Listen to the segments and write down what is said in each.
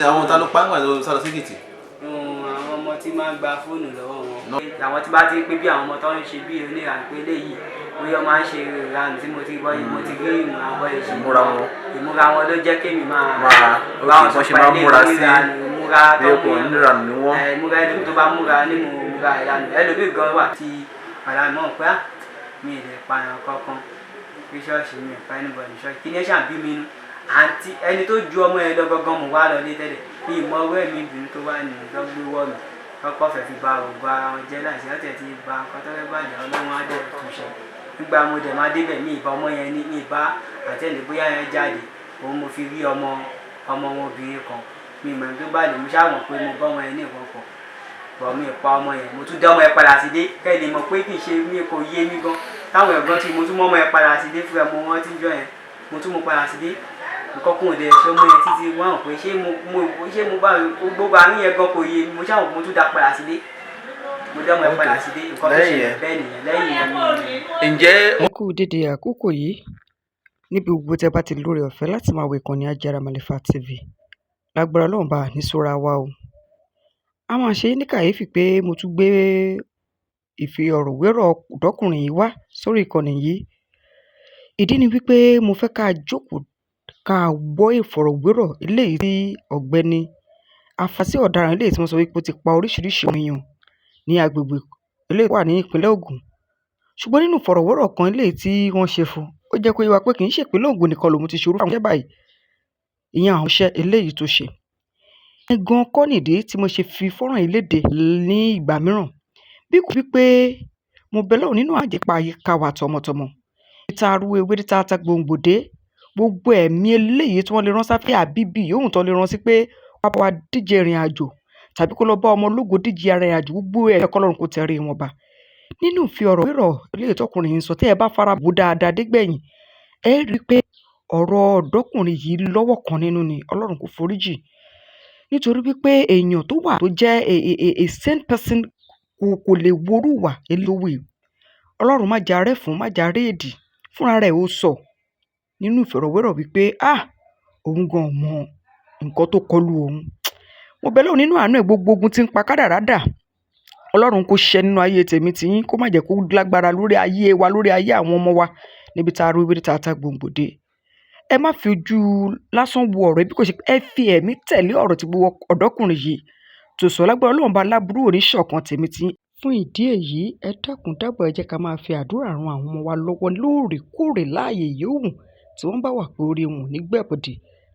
Àwọn ta ló pa ńgbà tó sá lọ sí Èkìtì? Àwọn ọmọ tí máa ń gba fóònù lọ́wọ́ wọn. Àwọn tí bá ti pé bí àwọn ọmọ tó ń ṣe bí oníranù pé eléyìí bóyá wọ́n máa ń ṣe ìranù tí mo ti gbọ́ yìí, mo ti rí ìmúra wọn ṣe. Ìmúra wọn. Ìmúra wọn ló jẹ́ kémi máa Máa bá ok wọn bọ́n sọ ṣe pé máa ń eléyìí múra sí oníranù, ìmúra bí tó ọkọ̀ mú oníranù ni wọ́n. Ẹ ìmúra ẹlòmíì tó bá múra nínú ìmúra ìranù, ẹlòmíì gan wà tí padà mọ̀ pé à mi ì lè pààyàn kankan ní ṣọ́ọ̀ṣì, mi ò pa anybody ní ṣọ́ọ̀ṣì. Kí ni ẹ ṣà bí mi nú? Àǹtí ẹni tó ju ọmọ yẹn lọ gangan mo wá lọ lé tẹ́lẹ̀. Mi ì mọ ọwọ́ ẹ̀mí ìbínú tó wà nínú tó gbé wọ̀ mí. Kọ́kọ́ fẹ́ fi ba ògo ara wọn jẹ́ láìsí ọ̀tẹ̀ tí ba nǹkan tó fẹ́ bàjẹ́, Ọlọ́run á dẹ̀ túnṣe. Nígbà mo dẹ̀ máa débẹ̀, mi ì bá ọmọ yẹn ní, mi ì bá àǹtí ẹ̀ ní bóyá yẹn jáde. Òun mo fi rí ọmọ ọmọ wọn obìnrin kan. Mi ì mọ̀ ẹni tó bá lè mú ṣá mọ̀ pé mo bá ọmọ yẹn ní nǹkan pọ̀. But mi ò pa ọmọ yẹn. Mo tún dá ọmọ yẹn padà sílé. Kẹ́ ẹ lè mọ̀ pé kì í ṣe mi kò yé mi gan. Táwọn ẹ̀gbọ́n tí mo tún mú ọmọ yẹn padà sílé fúnra mo rántí ńjọ́ yẹn. Mo tún mú padà sílé. Nǹkan kan ò dẹ̀ ṣe ọmọ yẹn títí wọ́n hàn pé ṣé mo bá gbogbo àárín yẹn gan kò yé mi. Mo ṣá mọ̀ pé mo tún dá padà sílé. Mo dá ọmọ yẹn Ok padà sílé. Nǹkan tó lẹ́yìn ṣẹlẹ̀ yẹn. bẹ́ẹ̀ nìyẹn. Lẹ́yìn yẹn mi Ǹjẹ́ Ẹ kú dédé àkókò yìí níbi gbogbo tẹ́ bá ti lóore ọ̀fẹ́ láti máa wo ìkànnì Ajára Màlífà TV. Lágbára Ọlọ́run bá ní sóra wa o. A máa ṣe ní kàyéfì pé mo tún gbé ìfi ọ̀rọ̀ wérọ̀ ọ̀dọ́kùnrin yìí wá sórí ìkànnì yìí. Ìdí ni wípé mo fẹ́ ká jókòó ká gbọ́ ìfọ̀rọ̀wérọ̀ eléyìí tí ọ̀gbẹ́ni afurasí ọ̀daràn eléyìí tí wọ́n sọ wípé ó ti pa oríṣiríṣi àwọn èèyàn ní agbègbè eléyìí tó wà ní ìpínlẹ̀ Ògùn. Ṣùgbọ́n nínú ìfọ̀rọ̀wérọ̀ kan eléyìí tí wọ́n ṣe fún un, ó jẹ́ kó yé wa pé kì í ṣe ìpínlẹ̀ Ògùn nìkan lòun ti ṣe irú àwọn iṣẹ́ báyìí, ìyẹn àwọn iṣẹ́ eléyìí tó ṣe. Ìyẹn gan kọ́ nìdí tí mo ṣe fi fọ́nrán yìí léde ní ìgbà mìíràn. Bí kò wípé mo bẹ Ọlọ́run nínú àjẹpá àyíká wa tọmọtọmọ. Títa arú ewé títa ata gbòǹgbò dé, gbogbo ẹ̀mí eléyìí tí wọ́n lè rán sáfẹ́ àbíbí yòówù tó lè rán sí pé wá bá wa díje ìrìnàjò tàbí kó lọ bá ọmọ ológo díje arìnrìn àjò, gbogbo ẹ̀ kọ́lọ́run kó tẹrí wọn ba. Nínú ìfi ọ̀rọ̀ wérọ̀ eléyìí tọkùnrin yìí ń sọ, tí ẹ bá fara wò dáadáa dégbẹ̀yìn, ẹ rí i pé ọ̀rọ̀ ọ̀dọ́kùnrin yìí lọ́wọ́ kan nínú ni. Ọlọ́run kò foríjì. Nítorí wípé èèyàn tó wà tó jẹ́ a sane person kò lè worú ìwà eléyìí tó wù yìí. Ọlọ́run má jẹ́ arẹ́fun, má jẹ́ aréèdì. Fúnra rẹ̀ ó sọ nínú ìfọ̀rọ̀wérọ̀ wípé ah òun gan ò mọ nǹkan tó kọlu òun. Mo bẹ Ọlọ́run nínú àánú ẹ̀, gbogbo ogun tí ń pa kádàrá dà. Ọlọ́run kó ṣẹ́ nínú ayé tèmi tiyín, kó má jẹ́ kó lágbára lórí ayé wa, lórí ayé àwọn ọmọ wa níbi tá a rú ewé tá a ta gbòǹgbò dé. Ẹ má fi ojú lásán wo ọ̀rọ̀ yìí bí kò ṣe pé ẹ fi ẹ̀mí tẹ̀lé ọ̀rọ̀ tí gbogbo ọ̀dọ́kùnrin yìí tó sọ. Lágbára Ọlọ́run bá láburú ò ní ṣọ̀kan tèmi tiyín. Fún ìdí èyí, ẹ dákun dábọ̀, ẹ jẹ́ ká máa fi àdúrà ran àwọn ọmọ wa lọ́wọ́ lóòrèkóòrè láàyè yòówù tí wọ́n bá wà pé orí wọn ò ní gbẹ̀bọ̀dè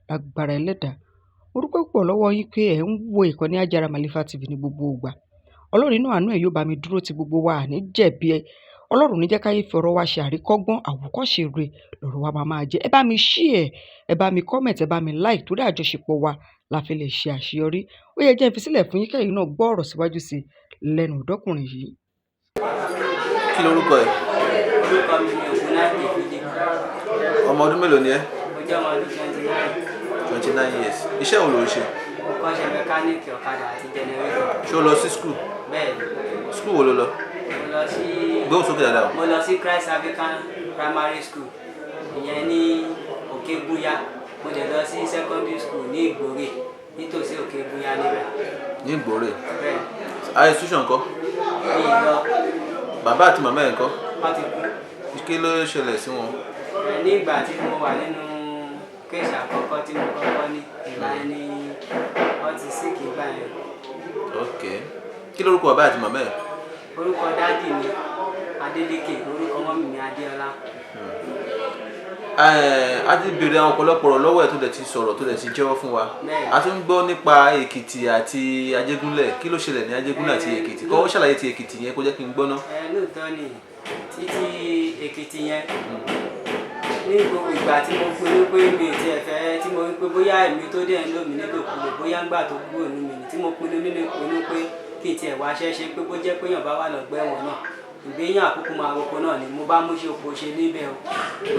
lágbára ẹlẹ́dàá. Mo dúpẹ́ púpọ̀ lọ́wọ́ yín pé ẹ̀ ń wo ìkànnì Ajára Màlífà TV ní gbogbo ìgbà. Ọlọ́run nínú àánú ẹ̀ yóò bá mi dúró ti gbogbo wa, àní jẹ̀bi ẹ. Ọlọ́run ní jẹ́ káyé fi ọ̀rọ̀ wa ṣe àríkọ́gbọ́n, àwòkọ́ṣe rere lọ̀rọ̀ wa máa máa jẹ́. Ẹ bá mi share, ẹ bá mi comment, ẹ bá mi like torí àjọṣepọ̀ wa la fi lè ṣe àṣeyọrí. Ó yẹ jẹ́ n fi sílẹ̀ fún yín kẹ́yìn náà gbọ́ ọ̀rọ̀ síwájú sí lẹ́nu ọ̀dọ́kùnrin yìí. Kí lorúkọ ẹ? Orúkọ mi ni Ògúnnáìkè Philip. Ọmọ ọdún mélòó ni ẹ́? Mo jẹ́ ọmọ ọdún 29. 29 years. Iṣẹ́ wo lò ń ṣe? Mo kọ́ṣẹ́ mẹkáníìkì ọ̀kadà àti generator. Ṣé o lọ sí school? Bẹ́ẹ̀ ni. School wo lo lọ? Mo lọ sí Gbóhùn sókè dáadáa o. Mo lọ sí Christ African Primary School, ìyẹn ní Òkègúnyá. Mo dẹ̀ lọ sí secondary school ní Ìgbòrè, nítòsí Òkègúnyá níbẹ̀. Ní Ìgbòrè. Bẹ́ẹ̀. Higher institution ńkọ́? Mi ì lọ. Bàbá àti màmá ẹ̀ ńkọ́? Wọ́n ti kú. Kí ló ṣẹlẹ̀ sí wọn? Ẹ ní ìgbà tí mo wà nínú case àkọ́kọ́ tí mo kọ́kọ́ ní, ìgbà yẹn ni wọ́n ti sick ìgbà yẹn. Ok. Kí lorúkọ bàbá àti màmá ẹ̀? Orúkọ daddy mi Adélékè, orúkọ mummy mi Adéọlá. A ti béèrè àwọn ọ̀pọ̀lọpọ̀ ọ̀rọ̀ lọ́wọ́ ẹ̀ tó dẹ̀ ti sọ̀rọ̀, tó dẹ̀ ti jẹ́wọ́ fún wa. Bẹ́ẹ̀. A tún ń gbọ́ nípa Èkìtì àti Ajégúnlẹ̀. Kí ló ṣẹlẹ̀ ní Ajégúnlẹ̀ àti Èkìtì? Kọ́ ṣàlàyé ti Èkìtì yẹn kó jẹ́ kí n gbọ́ ná. Ẹ lóòótọ́ ni títí Èkìtì yẹn, ní gbogbo ìgbà tí mo pinnu pé mi ò tiẹ̀ fẹ́, tí mo rí pé bóyá ẹ̀mí tó dẹ̀ ń lò mí nílòkulò, bóyá ńgbà tó kúrò nínú mi ni tí mo pinnu nínú ìpinnu pé kí n tiẹ̀ wá ṣẹ́ ṣe pé bó jẹ́ pé èèyàn bá wà lọ́gbà ẹ̀wọ̀n náà, ìgbéyàn àkókò máa roko náà ni mo bá mú iṣẹ́ oko ṣe níbẹ̀ o.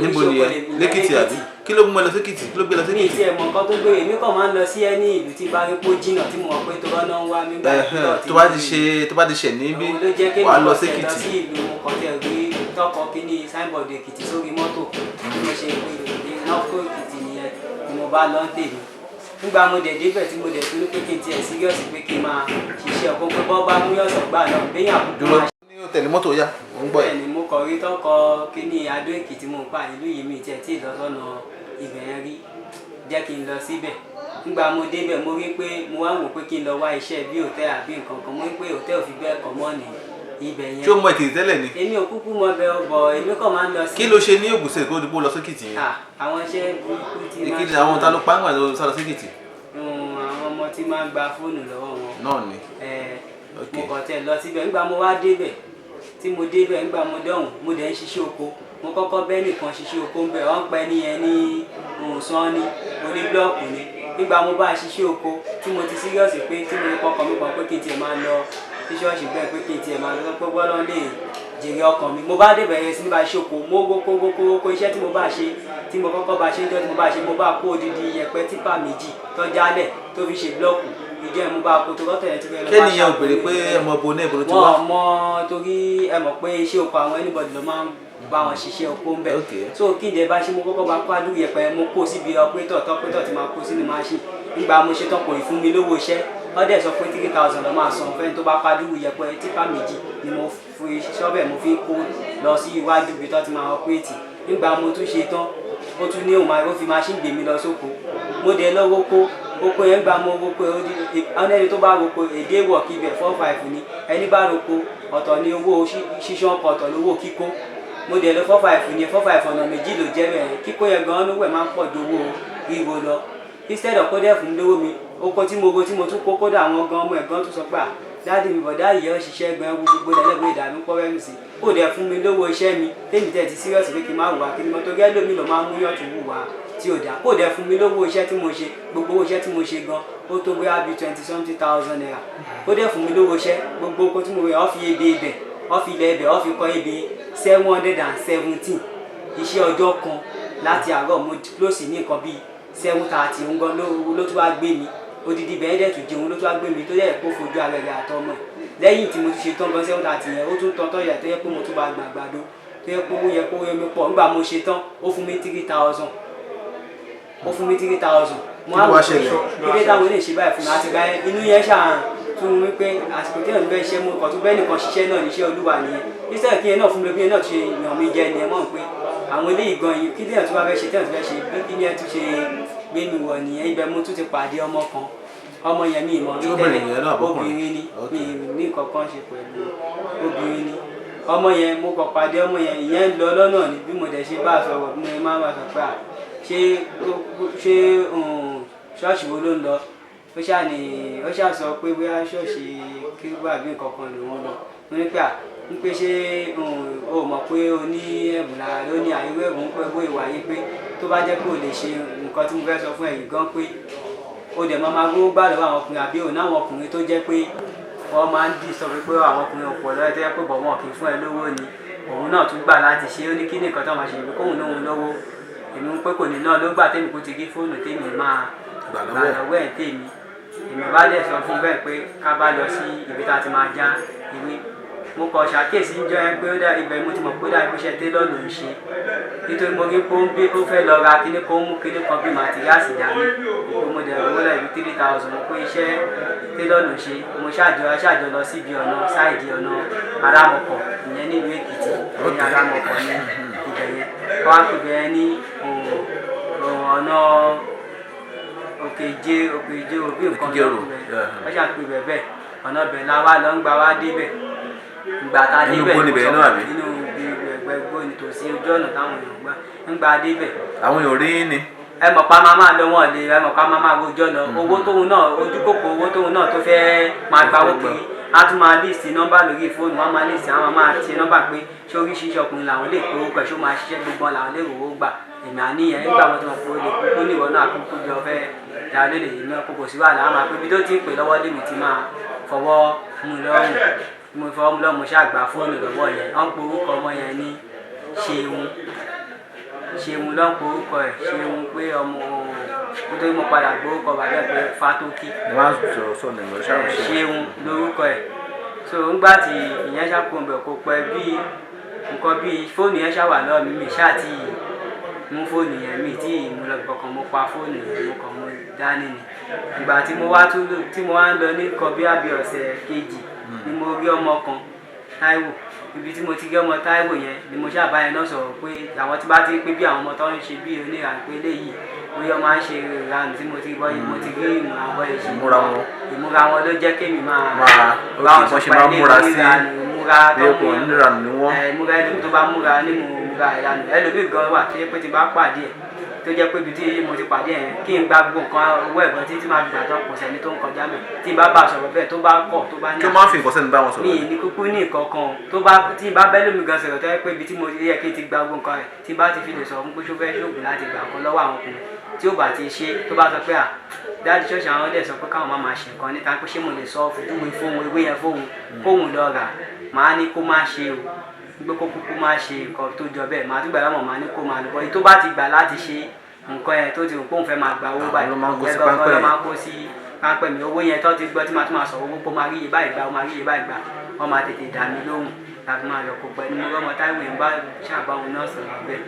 Níbo Oníṣẹ́ ni oko ẹ? lèmi, ìyẹn Lẹ́kìtì àbí? Kí ló mú ẹ lọ sékìtì? Kí ló gbé lọ Mi sékìtì? tiẹ̀ mọ nǹkan tó gbé èmi kàn máa ń lọ sí ẹní ìlú tí bá rí pé ó jìnnà, tí mo mọ̀ pé tó bá náà ń wá mi gbà Ẹ̀hẹ́n, tó bá ti ṣe, tó bá ti ṣẹ̀ níbí, òun ló jẹ́ kí wàá èmi lọ kàn tẹ̀ lọ sékìtì. sí ìlú. Mo kàn tẹ̀ rí tọkọ kíní signboard Èkìtì sórí mọ́tò, bí mo ṣe pé nọ́kọ̀ Èkìtì nìyẹn ni mo bá lọ ń tèmi. Nígbà mo dẹ̀ débẹ̀ tí mo dẹ̀ pinnu pé kí n tiẹ̀ serious pé kí n máa ṣiṣẹ́ ọkọ pé bọ́ bá mú yọ̀sọ̀ gbà náà béèyàn àkókò Dúró máa ní o tẹ̀lé mọ́tò yá, mò ń gbọ́ ẹ̀. Bẹ́ẹ̀ ni, mo kọ̀ rí tọkọ kíní Adó Èkìtì, mo ń pa ìlú yìí, mi tiẹ̀ tí ì lọ sọ́nà ibẹ̀ yẹn rí, jẹ́ kí n lọ síbẹ̀. Nígbà mo débẹ̀, mo rí pé mo wá wò pé kí n lọ wá iṣẹ́ bí hòtẹ́ẹ̀lì àbí nǹkan kan. Mo rí pé hòtẹ́ẹ̀lì ò fi bẹ́ẹ̀ kọ́ mọ́ ní ibẹ̀ yẹn. Ṣé o mọ Èkìtì tẹ́lẹ̀ ni? Èmi ò kúkú mọ bẹ́ẹ̀ o, bọ̀ èmi kàn máa ń lọ sí. Kí ló ṣe ní Ògùn State kó dìbò lọ sí Èkìtì yẹn? Ah, àwọn iṣẹ́ burúkú tí máa ń Èkìtì ṣe àwọn ta ló pa ń gbà tó sá lọ sí Èkìtì? Àwọn ọmọ tí máa ń gba fóònù lọ́wọ́ wọn. Náà ni. Ok. Mo kàn tẹ̀ lọ síbẹ̀. Nígbà mo wá débẹ̀, tí mo débẹ̀, nígbà mo dọ̀hùn, mo dẹ̀ ń ṣiṣẹ́ oko. Mo kọ́kọ́ bẹ́ nìkan ṣiṣẹ́ oko ń bẹ̀, wọ́n pẹ́ ní yẹn ní òǹsán ní oní blọ́ọ̀kù ni. Nígbà mo bá ṣiṣẹ́ oko tí mo ti serious pé tí mo kọ́kọ́ mi kàn pé kí n tiẹ̀ máa lọ sí ṣọ́ọ̀ṣì bẹ́ẹ̀, pé kí n tiẹ̀ máa lọ pé bọ́lá lè jèrè ọkàn mi. Mo bá débẹ̀ yẹn sí ní bá ṣe oko, mo gókó gókó gókó. Iṣẹ́ tí mo bá ṣe, tí mo kọ́kọ́ bá ṣe ń jọ́ tí mo bá ṣe, mo bá kó odidi yẹ̀pẹ̀ típà 2 tó jálẹ̀ tó fi ṣe blọ́ọ̀kù. Ìjọ ẹ̀ mo bá kó tó rọ́tọ̀ yẹn tó fẹ́ lọ Ṣé bá nìyẹn ò béèrè pé ṣàkóso ọmọ bo ní ìbò ló ti wá? Wọn mọ, torí ẹ mọ̀ pé iṣẹ́ oko àwọn anybody ló máa ń bá wọn ṣiṣẹ́ oko ń bẹ̀. So kí n dẹ̀ bá ṣe, mo kọ́kọ́ bá kó àdúgbò yẹ̀pẹ̀, mo kó síbi ọpẹ́tọ̀ tọ́pẹ́tọ̀ tí máa kó sínú machine. Nígbà mo ṣe tán, kò ì fún mi lówó iṣẹ́. Wọ́n dẹ̀ sọ pé 3,000 ló máa san fẹ́ni tó bá kó àdúgbò yẹ̀pẹ̀ típà 2 ni mo fi ṣọ́bẹ̀ mo fi kó lọ sí iwájú ibi tó ti máa ọpẹ́tì. Nígbà mo tún ṣe tán, ó tún ní òun máa ó fi machine gbé mi lọ sóko. Mo dẹ̀ lọ roko oko yẹn. Gba mo roko ẹni tó bá roko èdè wọ̀ kí ibẹ̀ 4,500 ni ẹni bá roko. Ọ̀tọ̀ ni owó ṣíṣán ọkọ̀, ọ̀tọ̀ lówó kíkó. Mo dẹ̀ lọ, 4,500 ni, 4,500 ọ̀nà méjì ló jẹ́ bẹ́ẹ̀. Kíkó yẹn gan-an lówó ẹ̀ máa ń pọ̀ ju owó ríro lọ. Instead of kó dẹ̀ fún mi lówó mi, oko tí mo ro tí mo tún kó, kódà àwọn gan ọmọ ẹ̀ gan tún sọ pé à daddy mi, bọ̀dá yìí ó ṣiṣẹ́ gan, gbogbo lẹ́lẹ́gbẹ̀ẹ́ ìdààmú pọ́wẹ́rù sí, kó dẹ̀ fún mi lówó iṣẹ́ mi. Tèmi tẹ̀ ti serious pé kí n má wùwà kí ni mo torí ẹlòmíì ló máa ń mú yàn tún wùwà tí ò dáa. Kó dẹ̀ fún mi lówó iṣẹ́ tí mo ṣe. Gbogbo owó iṣẹ́ tí mo ṣe gan, ó tó bóyá bíi twenty something thousand naira. Kó dẹ̀ fún mi lówó iṣẹ́. Gbogbo oko tí mo rẹ̀, ọ́ fi ebè ibẹ̀, ọ́ fi ilẹ̀ ibẹ̀, ọ́ fi kọ́ ebè 717. Iṣẹ́ ọjọ́ kan láti àárọ̀, mo close ní nǹkan bíi 7:30. Òun gan ló tún wá gbé mi odidi bẹ́ẹ̀ dẹ̀ tún jẹun, ló tún wá gbé mi tó yẹ kó fojú ara rẹ̀ àtọmọ ẹ̀. Lẹ́yìn tí mo ti ṣe tán gan, 7:30 yẹn, ó tún tán tọ́ yẹ tó yẹ pé mo tún bá gbà àgbàdo tó yẹ pé owó yẹ kó yẹ mi pọ̀. Nígbà mo ṣe tán, ó fún mi 3,000, ó fún mi 3,000. Mo Kí á ló wò wá pé ṣẹlẹ̀? Kí ló táwọn lè ṣe báyìí fún mi? Àti ìgbà yẹn, inú yẹn ṣáà tún mi pé àsìkò tí èèyàn fẹ́ ṣe, mo kàn tún bẹ́ẹ̀ nìkan ṣiṣẹ́ náà, níṣẹ́ olúwa nìyẹn. Instead kí yẹn náà fún mi, bí yẹn náà ṣe yàn mí jẹ nìyẹn mọ̀ pé àwọn eléyìí gan yìí, kí lèèyàn tún wá fẹ́ ṣe, tí èèyàn tún fẹ́ ṣe bí kí yẹn tún ṣe gbé mi wọ̀ nìyẹn. Ibẹ̀ mo tún ti pàdé ọmọ kan. Ọmọ yẹn mi ìmọ̀ rí Ṣé obìnrin tẹ́lẹ̀. yẹn náà àbọ́kùnrin? Obìnrin ni. Mi ní nǹkan kan ṣe pẹ̀lú obìnrin ni ọmọ yẹn. Mo kàn pàdé ọmọ yẹn, ìyẹn ń lọ lọ́nà ni. Bí mo dẹ̀ ṣe bá a sọ̀rọ̀, bí mo máa ń bá a sọ pé à ṣé ṣọ́ọ̀ṣì wo ló ń lọ, ó ṣáà ní ó ṣáà sọ pé bóyá ṣọ́ọ̀ṣì kérúbù àbí nǹkan kan lòun lọ. Mo ní pé à ń pé ṣé o mọ̀ pé o ní ẹ̀bùn lára? Ló ní àìwé ẹ̀bùn pé bó ìwà yìí pé tó bá jẹ́ pé o lè ṣe nǹkan tí mo fẹ́ sọ fún ẹ̀yìn gan pé o dẹ̀ máa máa gbówó gbà lọ́wọ́ àwọn ọkùnrin, àbí òun náwọn ọkùnrin tó jẹ́ pé wọ́n máa ń dì sọ pé àwọn ọkùnrin ọ̀pọ̀ lọ́wọ́ tó jẹ́ pé bọ̀ wọn kì í fún ẹ lówó ni. Òun náà tún gbà láti ṣe. Ó ní kí nìkan tó máa ṣe ìwé kóun lóhun lówó. Èmi ń pé kò ní náà ló gbà tèmi kó ti rí fóònù tèmi máa Gbà gbà lọ́wọ́ ẹ̀. lọ́wọ́ ẹ̀ tèmi. Èmi bá dẹ̀ sọ fún bẹ́ẹ̀ pé ká bá lọ sí ibi tá a ti máa já ìwé. Mo kàn ṣàkíyèsí ń jọ ẹ pé ó dà ibẹ̀, mo ti mọ̀ pé ó dà pé iṣẹ́ tailor ló ń ṣe, nítorí mo rí pé ó ń gbé, ó fẹ́ lọ ra kíní kan, ó mú kíní kan bí materials dání. Ìpè mo dẹ̀ rówó lẹ́yìn 3,000, mo pé iṣẹ́ tailor ló ń ṣe. Mo ṣàjọ lọ síbi ọ̀nà side ọ̀nà Arámọkọ̀, ìyẹn nílùú Èkìtì ní Arámọkọ̀ ní ibẹ̀ yẹn. Wọ́n á pè bẹ́ẹ̀ ní ọ̀nà Òkèjé, Òkèjé òbí nǹkan Òkèjé Òrò, lọ́kùnrin. yeah. Wọ́n ṣàpè bẹ́ẹ̀ bẹ́ẹ̀, ọ̀nà ibẹ̀ la wá lọ ń gba wá débẹ̀. Ìgbà tá a Inú débẹ̀ igbó ni mo níbẹ̀ sọ náà àbí? Inú ibi ẹgbẹ́ igbó nítòsí ojú ọ̀nà táwọn èèyàn gbà ń gba débẹ̀. Àwọn èèyàn rí ni. Ẹ mọ̀ pa máa máa lọ wọn lè, ẹ mọ̀ pa máa máa rojọ́ lọ. Owó tóun náà, ojú kòkó owó tóun náà tó fẹ́ máa gbawó kiri, á tún máa list nọ́mbà lórí fóònù wọn, máa list àwọn, máa ṣe nọ́mbà pé ṣé oríṣiríṣi ọkùnrin làwọn lè pé owó pẹ̀, ṣó máa ṣiṣẹ́, gbogbo làwọn lè rówó gbà. Èmi àníyàn nígbà wọn tí wọn kó lè kúkú ní ìwọ náà kúkú jọ fẹ́ dá lóde yìí náà kókò sí wàhálà. Á máa pé ibi tó ti ń pè lọ́wọ́ lèmi ti máa fọwọ́ mú lọ́rùn. Mo fọwọ́ mú lọ́rùn, mo ṣáà gbà fóònù lọ́wọ́ yẹn. Wọ́n pe orúkọ ọmọ yẹn ní Ṣeun. Ṣeun ló ń pe orúkọ ẹ̀, Ṣeun, pé ọmọ, nítorí mo padà gbórúkọ bàbá ẹ̀ pé Fátókì. Wọ́n á sọ̀rọ̀ sọ̀nà ìwọ ṣáà ṣe. Ṣeun lórúkọ ẹ̀. So ńgbà tí ìyẹn ṣàkóso bẹ̀, kó pẹ́, bí nǹkan bí fóònù yẹn ṣàwà lọ́wọ́ mi, mi ṣáà ti mú fóònù yẹn, mi tí mo lọ kankan, mo pa fóònù yẹn, mo kàn mú dání ni. Ìgbà tí mo wá tún tí mo wá ń lọ ní nǹkan bí àbí ọ̀sẹ̀ kejì ni mo rí ọmọ kan, Táíwò. Ibi tí mo ti rí ọmọ Táíwò yẹn ni mo ṣáà bá yẹn náà sọ̀rọ̀ pé àwọn tí bá ti pé bí àwọn ọmọ tó ń ṣe bí oníranù pé eléyìí bóyá wọ́n máa ń ṣe ìranù tí mo ti gbọ́ yìí, mo ti rí ìmúra wọn yìí ṣe. Ìmúra wọn. Ìmúra wọn ló jẹ́ kémi máa Máa bá wọn ok, sọ wọ́n ṣe pé máa ń eléyìí múra sí oníranù, ìmúra bí tó ọkọ̀ mú oníranù ni wọ́n. Ìmúra ẹlòmíì tó bá múra ní mo múra ìranù, ẹlòmíì gan wà tó jẹ́ pé tí bá pàdé ẹ̀, tó jẹ́ pé ibi tí mo ti pàdé ẹ̀ kí n gba gbogbo nǹkan owó ẹ̀gbọ́n tí tí máa fi gbà tán, kò sẹ́ni tó ń kọjá mi. Tí n bá bá a sọ̀rọ̀ bẹ́ẹ̀ tó bá kọ̀ tó bá ní Kí ó máa ń fi nǹkan sẹ́nu bá wọn sọ̀rọ̀. Mi ní kúkú ní nǹkan kan tó bá tí n bá bẹ́ lómi gan sọ̀rọ̀ tó jẹ́ pé ibi tí mo yẹ kí n ti gba gbogbo nǹkan rẹ̀, tí n bá ti fi lè sọ fún pé ṣó fẹ́ ṣoògùn láti gbà nǹkan lọ́wọ́ àwọn ọkùnrin, tí ó bá ti ṣe tó bá sọ pé à dáàdi ṣọ́ọ̀ṣì àwọn dẹ̀ sọ pé káwọn má máa ṣe nǹkan níta pé ṣé mo lè sọ fojúwe fóun ewé yẹn fóun kóun lọ rà, màá ní kó má ṣe o, pé kó kúkú má ṣe nǹkan tó jọ bẹ́ẹ̀. Màá tún gbà lámọ̀, màá ní kó máa lọ bọ́ èyí tó bá ti gbà láti ṣe nǹkan yẹn tó ti rò pé òun fẹ́ máa gba owó báyìí, Àwọn ló máa ń kó sí ìyẹn gangan páńpẹ́ ló yẹn. máa ń kó sí páńpẹ́ mi. Owó yẹn tó ti gbọ́ tí màá tún máa sọ owó pé ó máa rí iye báyìí gbà, ó máa rí iye báyìí gbà, wọ́n máa tètè dà mí lóhùn tàbí máa lọ kó pẹ́ ní mo rọ́mọ Táíwò yẹn bá ṣàbá òun náà sọ̀rọ̀ bẹ́ẹ̀.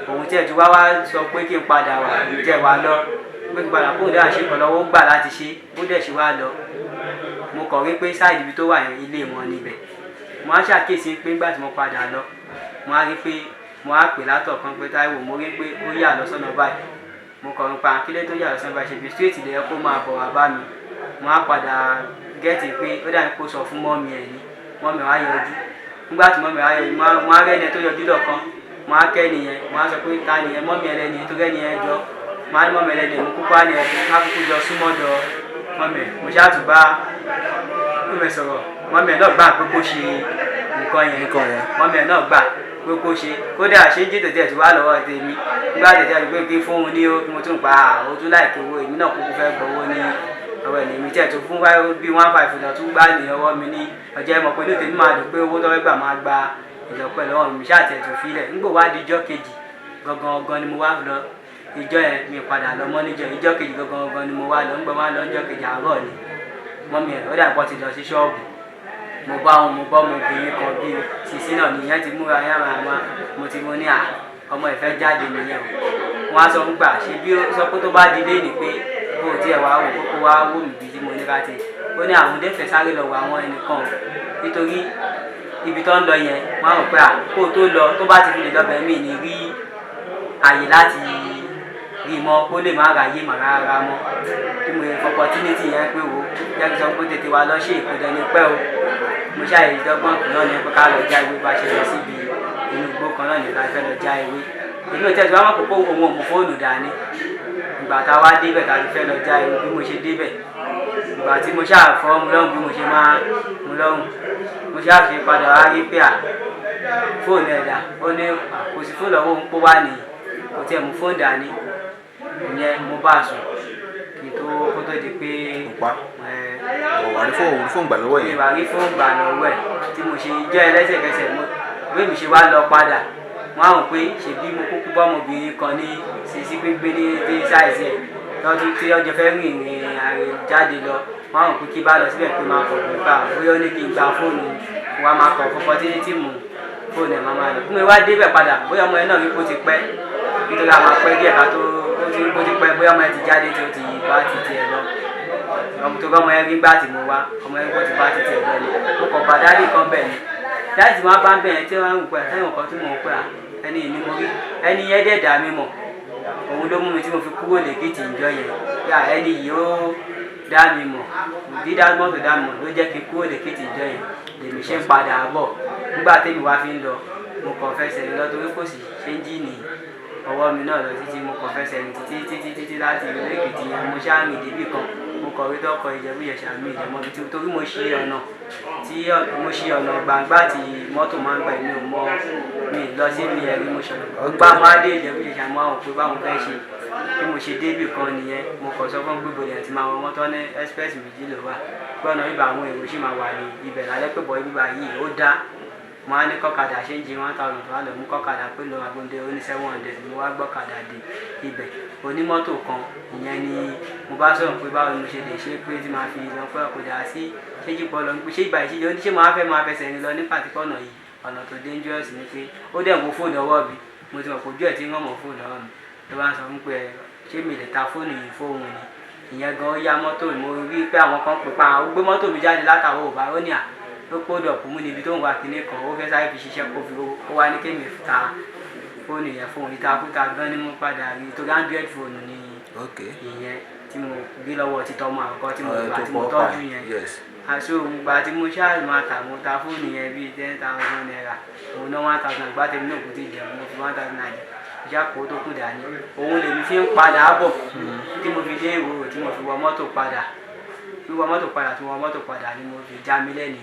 Òun tiẹ̀ tún wá wá sọ pé kí n padà wá, òun tiẹ̀ wá lọ pé kí n padà kóun dẹ̀ ṣe kàn lọ́wọ́, ó gbà láti ṣe, ó dẹ̀ ṣe wá lọ. Mo kàn rí pé sáìdì ibi tó wà yẹn ilé wọn níbẹ̀. Mo á ṣàkíyèsí pé nígbà tí mo padà lọ, mo á rí pé mo á pè látọ̀kan pé Táíwò, mo rí pé ó yà lọ sọ́nà báyìí. Mo kàn ń pa kílé tó yà lọ sọ́nà báyìí, ṣèbí straight lè yẹ kó máa bọ̀ wá bá mi. Mo á padà gẹ́tì pé ó dàbí kó sọ fún mọ́mì ẹ̀ ni, mọ́mì wá yọjú. Nígbà tí mọ́mì wá yọjú, mo á rẹ́ni tó yọjú lọ́kàn, mo á kẹ́ nìyẹn, mo á sọ pé ta nìyẹn, mọ́mì ẹlẹ́ni tó rẹ́ni ẹ jọ. Mo á ní mọ́mì ẹlẹ́ni, mo kúkú á ní ẹ ká kúkú jọ súnmọ́ dọ mọ́mì ẹ̀. Mo ṣáà tún bá mọ́mì ẹ̀ sọ̀rọ̀, mọ́mì ẹ̀ náà gbà pé kó ṣe nǹkan yẹn. Nǹkan yẹn. Mọ́mì ẹ̀ náà gbà pé kó ṣe, kódà ṣé ń jètò tiẹ̀ tí wà lọ́wọ́ tèmi. Nígbà tètè àti pé kí fún un ní ó kí mo tún pa ó tún láìkí owó, èmi náà kúkú fẹ́ gbowó ní ọwọ́ ẹ̀ lèmi tiẹ̀ tó fún wáyé bí 1.5 lọ tún gbà ní ọwọ́ mi ní ọjọ́. Ẹ mọ̀ pé inú tèmi máa dùn pé owó tó fẹ́ gbà máa gba ìlọ́pẹ́ lọ́wọ́ mi ṣáà tiẹ̀ tó filẹ̀. Nígbà wá di ijọ́ kejì gangan gan ni mo wá lọ. Ìjọ yẹn mi padà lọ mọ́ níjọ́. Ìjọ́ kejì gangan gan ni mo wá lọ. Nígbà wá lọ ìjọ́ kejì àárọ̀ ni mọ́mì ẹ̀ ó dà pọ̀ ti lọ sí ṣọ́ọ̀bù. Mo bá wọn, mo bá ọmọbìnrin kan bí sisi náà nìyẹn ti múra yàmàyàmà. Mo ti mo ní à ọmọ ìfẹ́ jáde nìyẹn o. Wọ́n á sọ fún gbà ṣe bí ó sọ pé tó bá di lé ní pé kó o tiẹ̀ wá wò kó kó wá wò mí bí tí mo ní ká ti. Ó ní àwọn dẹ́fẹ̀ sáré lọ wọ àwọn ẹnìkan o nítorí ibi tó ń lọ yẹn wọ́n á rò pé à kó o tó lọ tó bá ti fi lè lọ bẹ̀ mí ní rí àyè láti rí mọ́, kó lè má ráyè mà rárá mọ́. Tí mo yẹ opportunity yẹn pé wo jẹ́ kí n sọ pé tètè wá lọ ṣe ìkódẹ ní pẹ́ o. Mo ṣàyè dọ́gbọ́n náà ní pé ká lọ já ewé bá ṣe lọ síbi inú igbó kan náà ní ká fẹ́ lọ já ewé. Èmi ò tẹ̀sí wá mọ̀ pé òun ò mú fóònù dání. Ìgbà tá a wá débẹ̀ tá a ti fẹ́ lọ já ewé bí mo ṣe débẹ̀. Ìgbà tí mo ṣáà fọ́ mu lọ́hùn bí mo ṣe máa mu lọ́hùn. Mo ṣáà fi padà wá rí pé à fóònù ẹ̀ dà, ó ní kò sí fóònù lọ́wọ́ òun pó wà ní kò tiẹ̀ mú fóònù dání. Ìyẹn mo bá a sùn kí tó kó tó di pé Kò pa. Ọ̀ wà ní fóònù fóònù gbà lọ́wọ́ mi yẹn. wà rí fóònù gbà lọ́wọ́ ẹ̀ tí mo ṣe jẹ́ ẹlẹ́sẹ̀kẹsẹ̀ mo bí mi ṣe wá lọ padà. Wọ́n á rò pé ṣèbí mo kúkú bá ọmọbìnrin kan ní sisi pínpín ní dé sáìsì ẹ̀ lọ́dún tí ọjọ́ fẹ́ rìn ìrìn àrè jáde lọ. Wọ́n á rò pé kí bá lọ síbẹ̀ pé máa kọ̀ nípa bóyá ó ní kí n gba fóònù wa máa kọ̀ fún opportunity mú fóònù ẹ̀ máa máa lọ. Bí mo wá débẹ̀ padà bóyá ọmọ ẹ náà rí kó ti pẹ́ nítorí a máa pẹ́ díẹ̀ ká tó ó ti pẹ́ bóyá ọmọ ẹ ti jáde tí ó ti bá ti tiẹ̀ lọ. Ọmọ tó bá ọmọ ẹ rí gbà tí mo wá ọmọ ẹ kó ti bá ti tiẹ̀ lọ ni. Mo kọ̀ bá dáàdì kan bẹ̀ ni. Dáàdì tí wọ́n bá ń bẹ̀ yẹn tí wọ́n ń pẹ́ ẹ̀wọ̀n kan tí mò ń pẹ́ à ẹni yìí ni mo rí ẹni yẹn dẹ̀ dà mí mọ̀. Òun ló mú mi tí mo fi kúrò lèkìtì ìjọ yẹn. Yà ẹni yìí ó dá mi mọ̀, dídá mọ́tò dá mi mọ̀ ló jẹ́ kí n kúrò lèkìtì ìjọ yẹn. Lèmi ṣe ń padà bọ̀. Nígbà tèmi wá fi ń lọ, mo kàn fẹsẹ̀ rìn lọ torí kò sí ṣéńjìnì ọwọ́ mi náà lọ títí. Mo kàn fẹsẹ̀ rìn títí títí títí láti ìlú Èkìtì yẹn. Mo ṣáà rìn débì kan, mo kàn rí tọkọ Ìjẹ̀bú Ìjẹ̀ṣà mi ìjẹ̀mọ́ ibi tí torí mo ṣí ọ̀nà tí mo ṣí ọ̀nà gbangba tí mọ́tò máa ń gbà èmi ò mọ̀ mi lọ sí ibi ẹ̀rí mo ṣọ̀nà. Nígbà mo á dé Ìjẹ̀bú Ìjẹ̀ṣà mo á rò pé báwo fẹ́ ṣe bí mo ṣe débì kan nìyẹn. Mo kàn sọ fún gbogbo ènìyàn tí máa wọ mọ́tò ní express méjì ló wà pé ọ̀nà bíbá àwọn èrò sì máa wà ní ibẹ̀ lálẹ́ pé bọ̀ bíbá yìí ó dá. Mo á ní kọ́kadà ṣé ń jí 1000 tó wà lọ mú kọ́kadà pé lọ Agbóndé ó ní 700. Mo wá gbọ́kadà dé ibẹ̀. Onímọ́tò kan ìyẹn ni mo bá sọ̀rọ̀ pé báwo ni mo ṣe lè ṣe pé tí màá fi lọ pé kò dá sí ṣé jípọ̀ lọ pé ṣé ìgbà ìṣíjọ ní ṣé màá fẹ́ máa fẹsẹ̀ rìn lọ ní pàtíkọ̀ ọ̀nà yìí, ọ̀nà tó dangerous ni pé ó dẹ̀ wo fóònù ọwọ́ mi. Mo ti mọ̀ pé ojú ẹ̀ tí ń rán mọ́ fóònù lọ́wọ́ mi. Ló bá ń sọ fún pé ṣé mi lè ta fóònù yìí fóun ni. Ìyẹn gan ó yá mọ́tò mi, mo rí pé àwọn kan pè pa, ó gbé mọ́tò mi jáde látàwọn òbá, ó ní à ó kó dọ̀kú mú níbi tó ń wá kinní kan, ó fẹ́ sáré fi ṣiṣẹ́ kó fi ó wá ní kémi ta fóònù yẹn fóònù. Ìtakùtà gan ni mo padà rí torí Android fóònù ni ìyẹn tí mo gbé lọ́wọ́ títọ́ ọmọ àkọ́kọ́ tí mo gbà tí mo tọ́jú yẹn. Aṣọ ògbà tí mo ṣáà máa tà, mo ta fóònù yẹn bíi 10,000 naira, òun náà 1,000 gbá tèmi náà kò tí ì jẹun, mo fi 1,000 naira jẹ ìṣàkó tó kù dání. Òun lèmi fi ń padà bọ̀ tí mo fi dé Ìwó tí mo fi wọ mọ́tò padà. Wíwọ mọ́tò padà tí mo wọ mọ́tò padà ni mo fi já mi lẹ́nu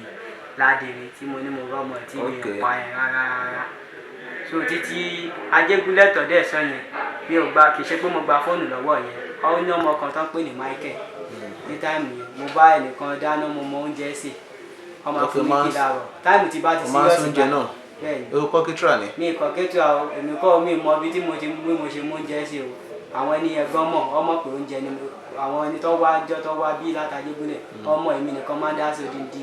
ládèrè tí mo ní mo rọ́mọ tí mi ò pa yẹn rárá rárá. So títí Ajégúnlẹ̀ tọ̀dẹ̀ sọ yẹn mi ò gba, kì í ṣe pé mo gba fóònù lọ́wọ́ yẹn. Ó ní ọmọ kan tó ń pè ní Michael ní táìmù yẹn, mo bá ẹnìkan dáná, mo mọ oúnjẹ sè, ọmọ fún mi kí láàárọ̀ táìmù tí bá ti síríọ̀sì báyìí. Bẹ́ẹ̀ni. O kọ́ kítra ni. Mi kọ́ kítra o, èmi kọ́ mi mọ ibi tí mo ti bí mo ṣe mú oúnjẹ sè o. Àwọn ẹni yẹn gan mọ̀, ọmọ pé oúnjẹ ni àwọn ẹni tó wá jọ tó wá bí látàjégúnlẹ̀ ọmọ èmi nìkan máa ń dá sí odindi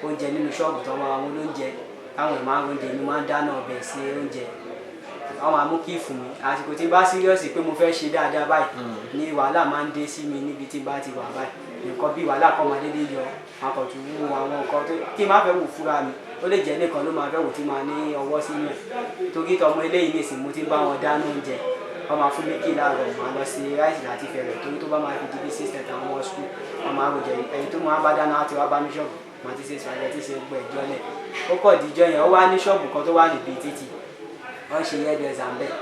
oúnjẹ nínú ṣọ́ọ̀bù tó máa ń lóúnjẹ táwọn èèyàn máa ń oúnjẹ mi máa ń dáná ọbẹ̀ sí oúnjẹ. Wọ́n máa mú kí fún mi àsìkò tí n bá síríọ̀sì pé mo fẹ́ ṣe dáadáa báyìí ni wàhálà máa ń dé sí mi níbi tí n bá ti wà báyìí. Nǹkan bí wàhálà kan máa dédé yọ, máa kàn tún wú àwọn nǹkan tó kí n má fẹ́ wò fúnra mi, ó lè jẹ́ nìkan ló máa fẹ́ wò tí máa ní ọwọ́ sínú ẹ̀. Torí tọmọ eléyìí nìsín mo ti ń bá wọn dáná oúnjẹ, wọ́n máa fún mi kí láàárọ̀ máa lọ sí ráìsì láti fẹ̀rẹ̀ torí tó bá máa fi di bí 6:30 àwọn ọmọ skul wọ́n máa rò jẹ ẹni tó máa bá dáná á ti wá bá mi ṣọ́ọ̀bù máa ti ṣe spaghetti ṣe gbọ́ ẹ̀jọ́ lẹ̀. Ó kọ̀ díjọ́ yẹn ó wá ní ṣọ́ọ̀bù kan tó wà níbi títì, wọ́n ṣe hairdresser ń bẹ̀,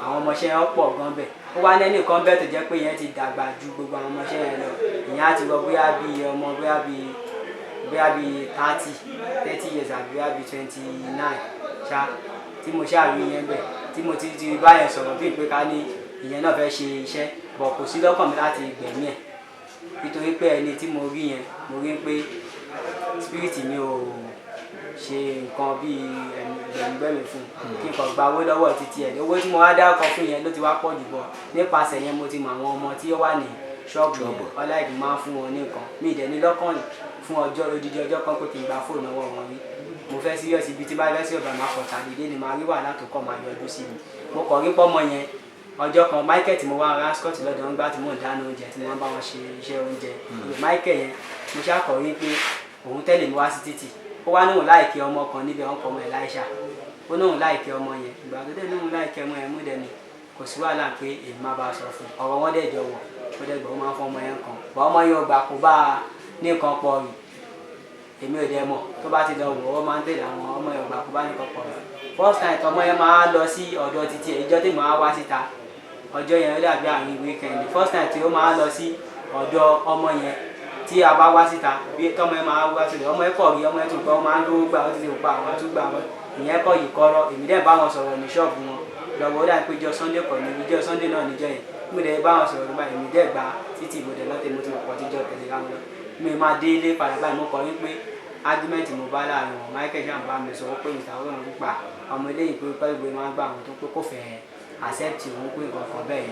àwọn ọmọọṣẹ́ yẹn pọ̀ gan bẹ̀. Ó wá lẹ́nì kan bẹ́ẹ̀ tó jẹ́ pé ìyẹn ti dàgbà ju gbogbo àwọn ọmọọṣẹ́ yẹn lọ. Ìyẹn á ti wọ bóyá bí ọmọ bóyá bí 30 years àbí bóyá bí 29 ṣá tí mo ṣáà rí yẹn bẹ̀ tí mo ti bá yẹn sọ̀rọ̀ bíi pé ká ní ìyẹn náà fẹ́ ṣe iṣẹ́ bọ̀ kò sí lọ́kàn mi láti gbẹ̀mí ẹ̀ nítorí pé ẹni tí mo rí yẹn mo rí pé spirit mi ò ṣe nǹkan bíi gbẹ̀mígbẹ̀mí fún un kí n kàn gba owó lọ́wọ́ títí ẹ̀. Owó tí mo wá dárúkọ fún yẹn ló ti wá pọ̀ jù bọ̀ nípasẹ̀ yẹn mo ti mọ àwọn ọmọ tí ó wà ní ṣọ́ọ̀bù yẹn ọláìkí máa ń fún wọn ní nǹkan. Mi ìdẹ̀ ní lọ́kàn fún ọjọ́ odidi ọjọ́ kan pé kí n gba fóònù ọwọ́ wọn rí. Mo fẹ́ síríọ̀sì ibi tí bá fẹ́ sí ọ̀bà máa kọ̀ tàbí dé ni máa rí wàhálà tó kọ̀ máa yọjú sí mi. Mo kàn rí pọ́mọ yẹn ọjọ́ kan Michael tí mo wá ra Scott lọ́dọ̀ ń gbà tí mò ń dáná oúnjẹ tí mo máa ń bá wọn ṣe iṣẹ́ oúnjẹ. Michael yẹn mo ṣàkọ̀ rí pé òun tẹ̀lé mi wá sí títì. Ó wá níwọ̀n láìkí ọmọ kan níbẹ̀ wọ́n kọ́ ọmọ Elisha. Ó níwọ̀n láìkí ọmọ yẹn. Ìgbà tó dé níwọ̀n láìkí ọmọ yẹn mú dẹ̀ ni kò sí wàhálà pé èmi máa bá a sọ fún un. Ọ̀rọ̀ wọn dẹ̀ jọ wọ̀, ó dẹ̀ gbọ́ ó máa ń fún ọmọ yẹn kan. Bọ̀ ọmọ yẹn ò gbà kó bá a ní nǹkan pọ̀ rí. Èmi ò dẹ̀ mọ̀ tó bá ti lọ wọ̀ ó máa ń tẹ̀lé àwọn ọmọ yẹn ò gbà kó bá ní nǹkan pọ̀ rí. First time tọmọ yẹn máa lọ sí ọ̀dọ̀ títí ẹ̀ ìjọ tí màá wá síta ọjọ́ yẹn ó dàbí àárín weekend. First time tí ó máa lọ sí ọ̀dọ̀ ọmọ yẹn tí a bá wá síta bí tọmọ yẹn máa wá síta ọmọ yẹn kọ̀ rí ọmọ yẹn tún pé ó máa ń lówó gbà ó ti pa àwọn tún gbà wọn ìyẹn kọ̀ yìí kọ́rọ́. Èmi dẹ̀ bá wọn sọ̀rọ̀ ní ṣọ́ọ̀bù wọn lọ́wọ́ ó dà pé ìjọ Sunday kọ̀ ní ìjọ Sunday náà níjọ́ yẹn mo dẹ̀ bá wọn sọ̀rọ̀ nípa èmi dẹ̀ gba títì mo dẹ̀ lọ́tẹ̀ mo ti mọ̀ pọ̀ tíjọ́ tẹ̀lé ra wọn lọ. Mi máa dé ilé padà báyìí mo kọ̀ wípé argument mo bá láàrin wọn Michael ṣáà bá mi sọ pé Mr. Ọlọ́run pa ọmọ eléyìí pé pẹ́lú máa ń gbà wọn tó pé kò fẹ́ accept òun pé nǹkan kan bẹ́ẹ̀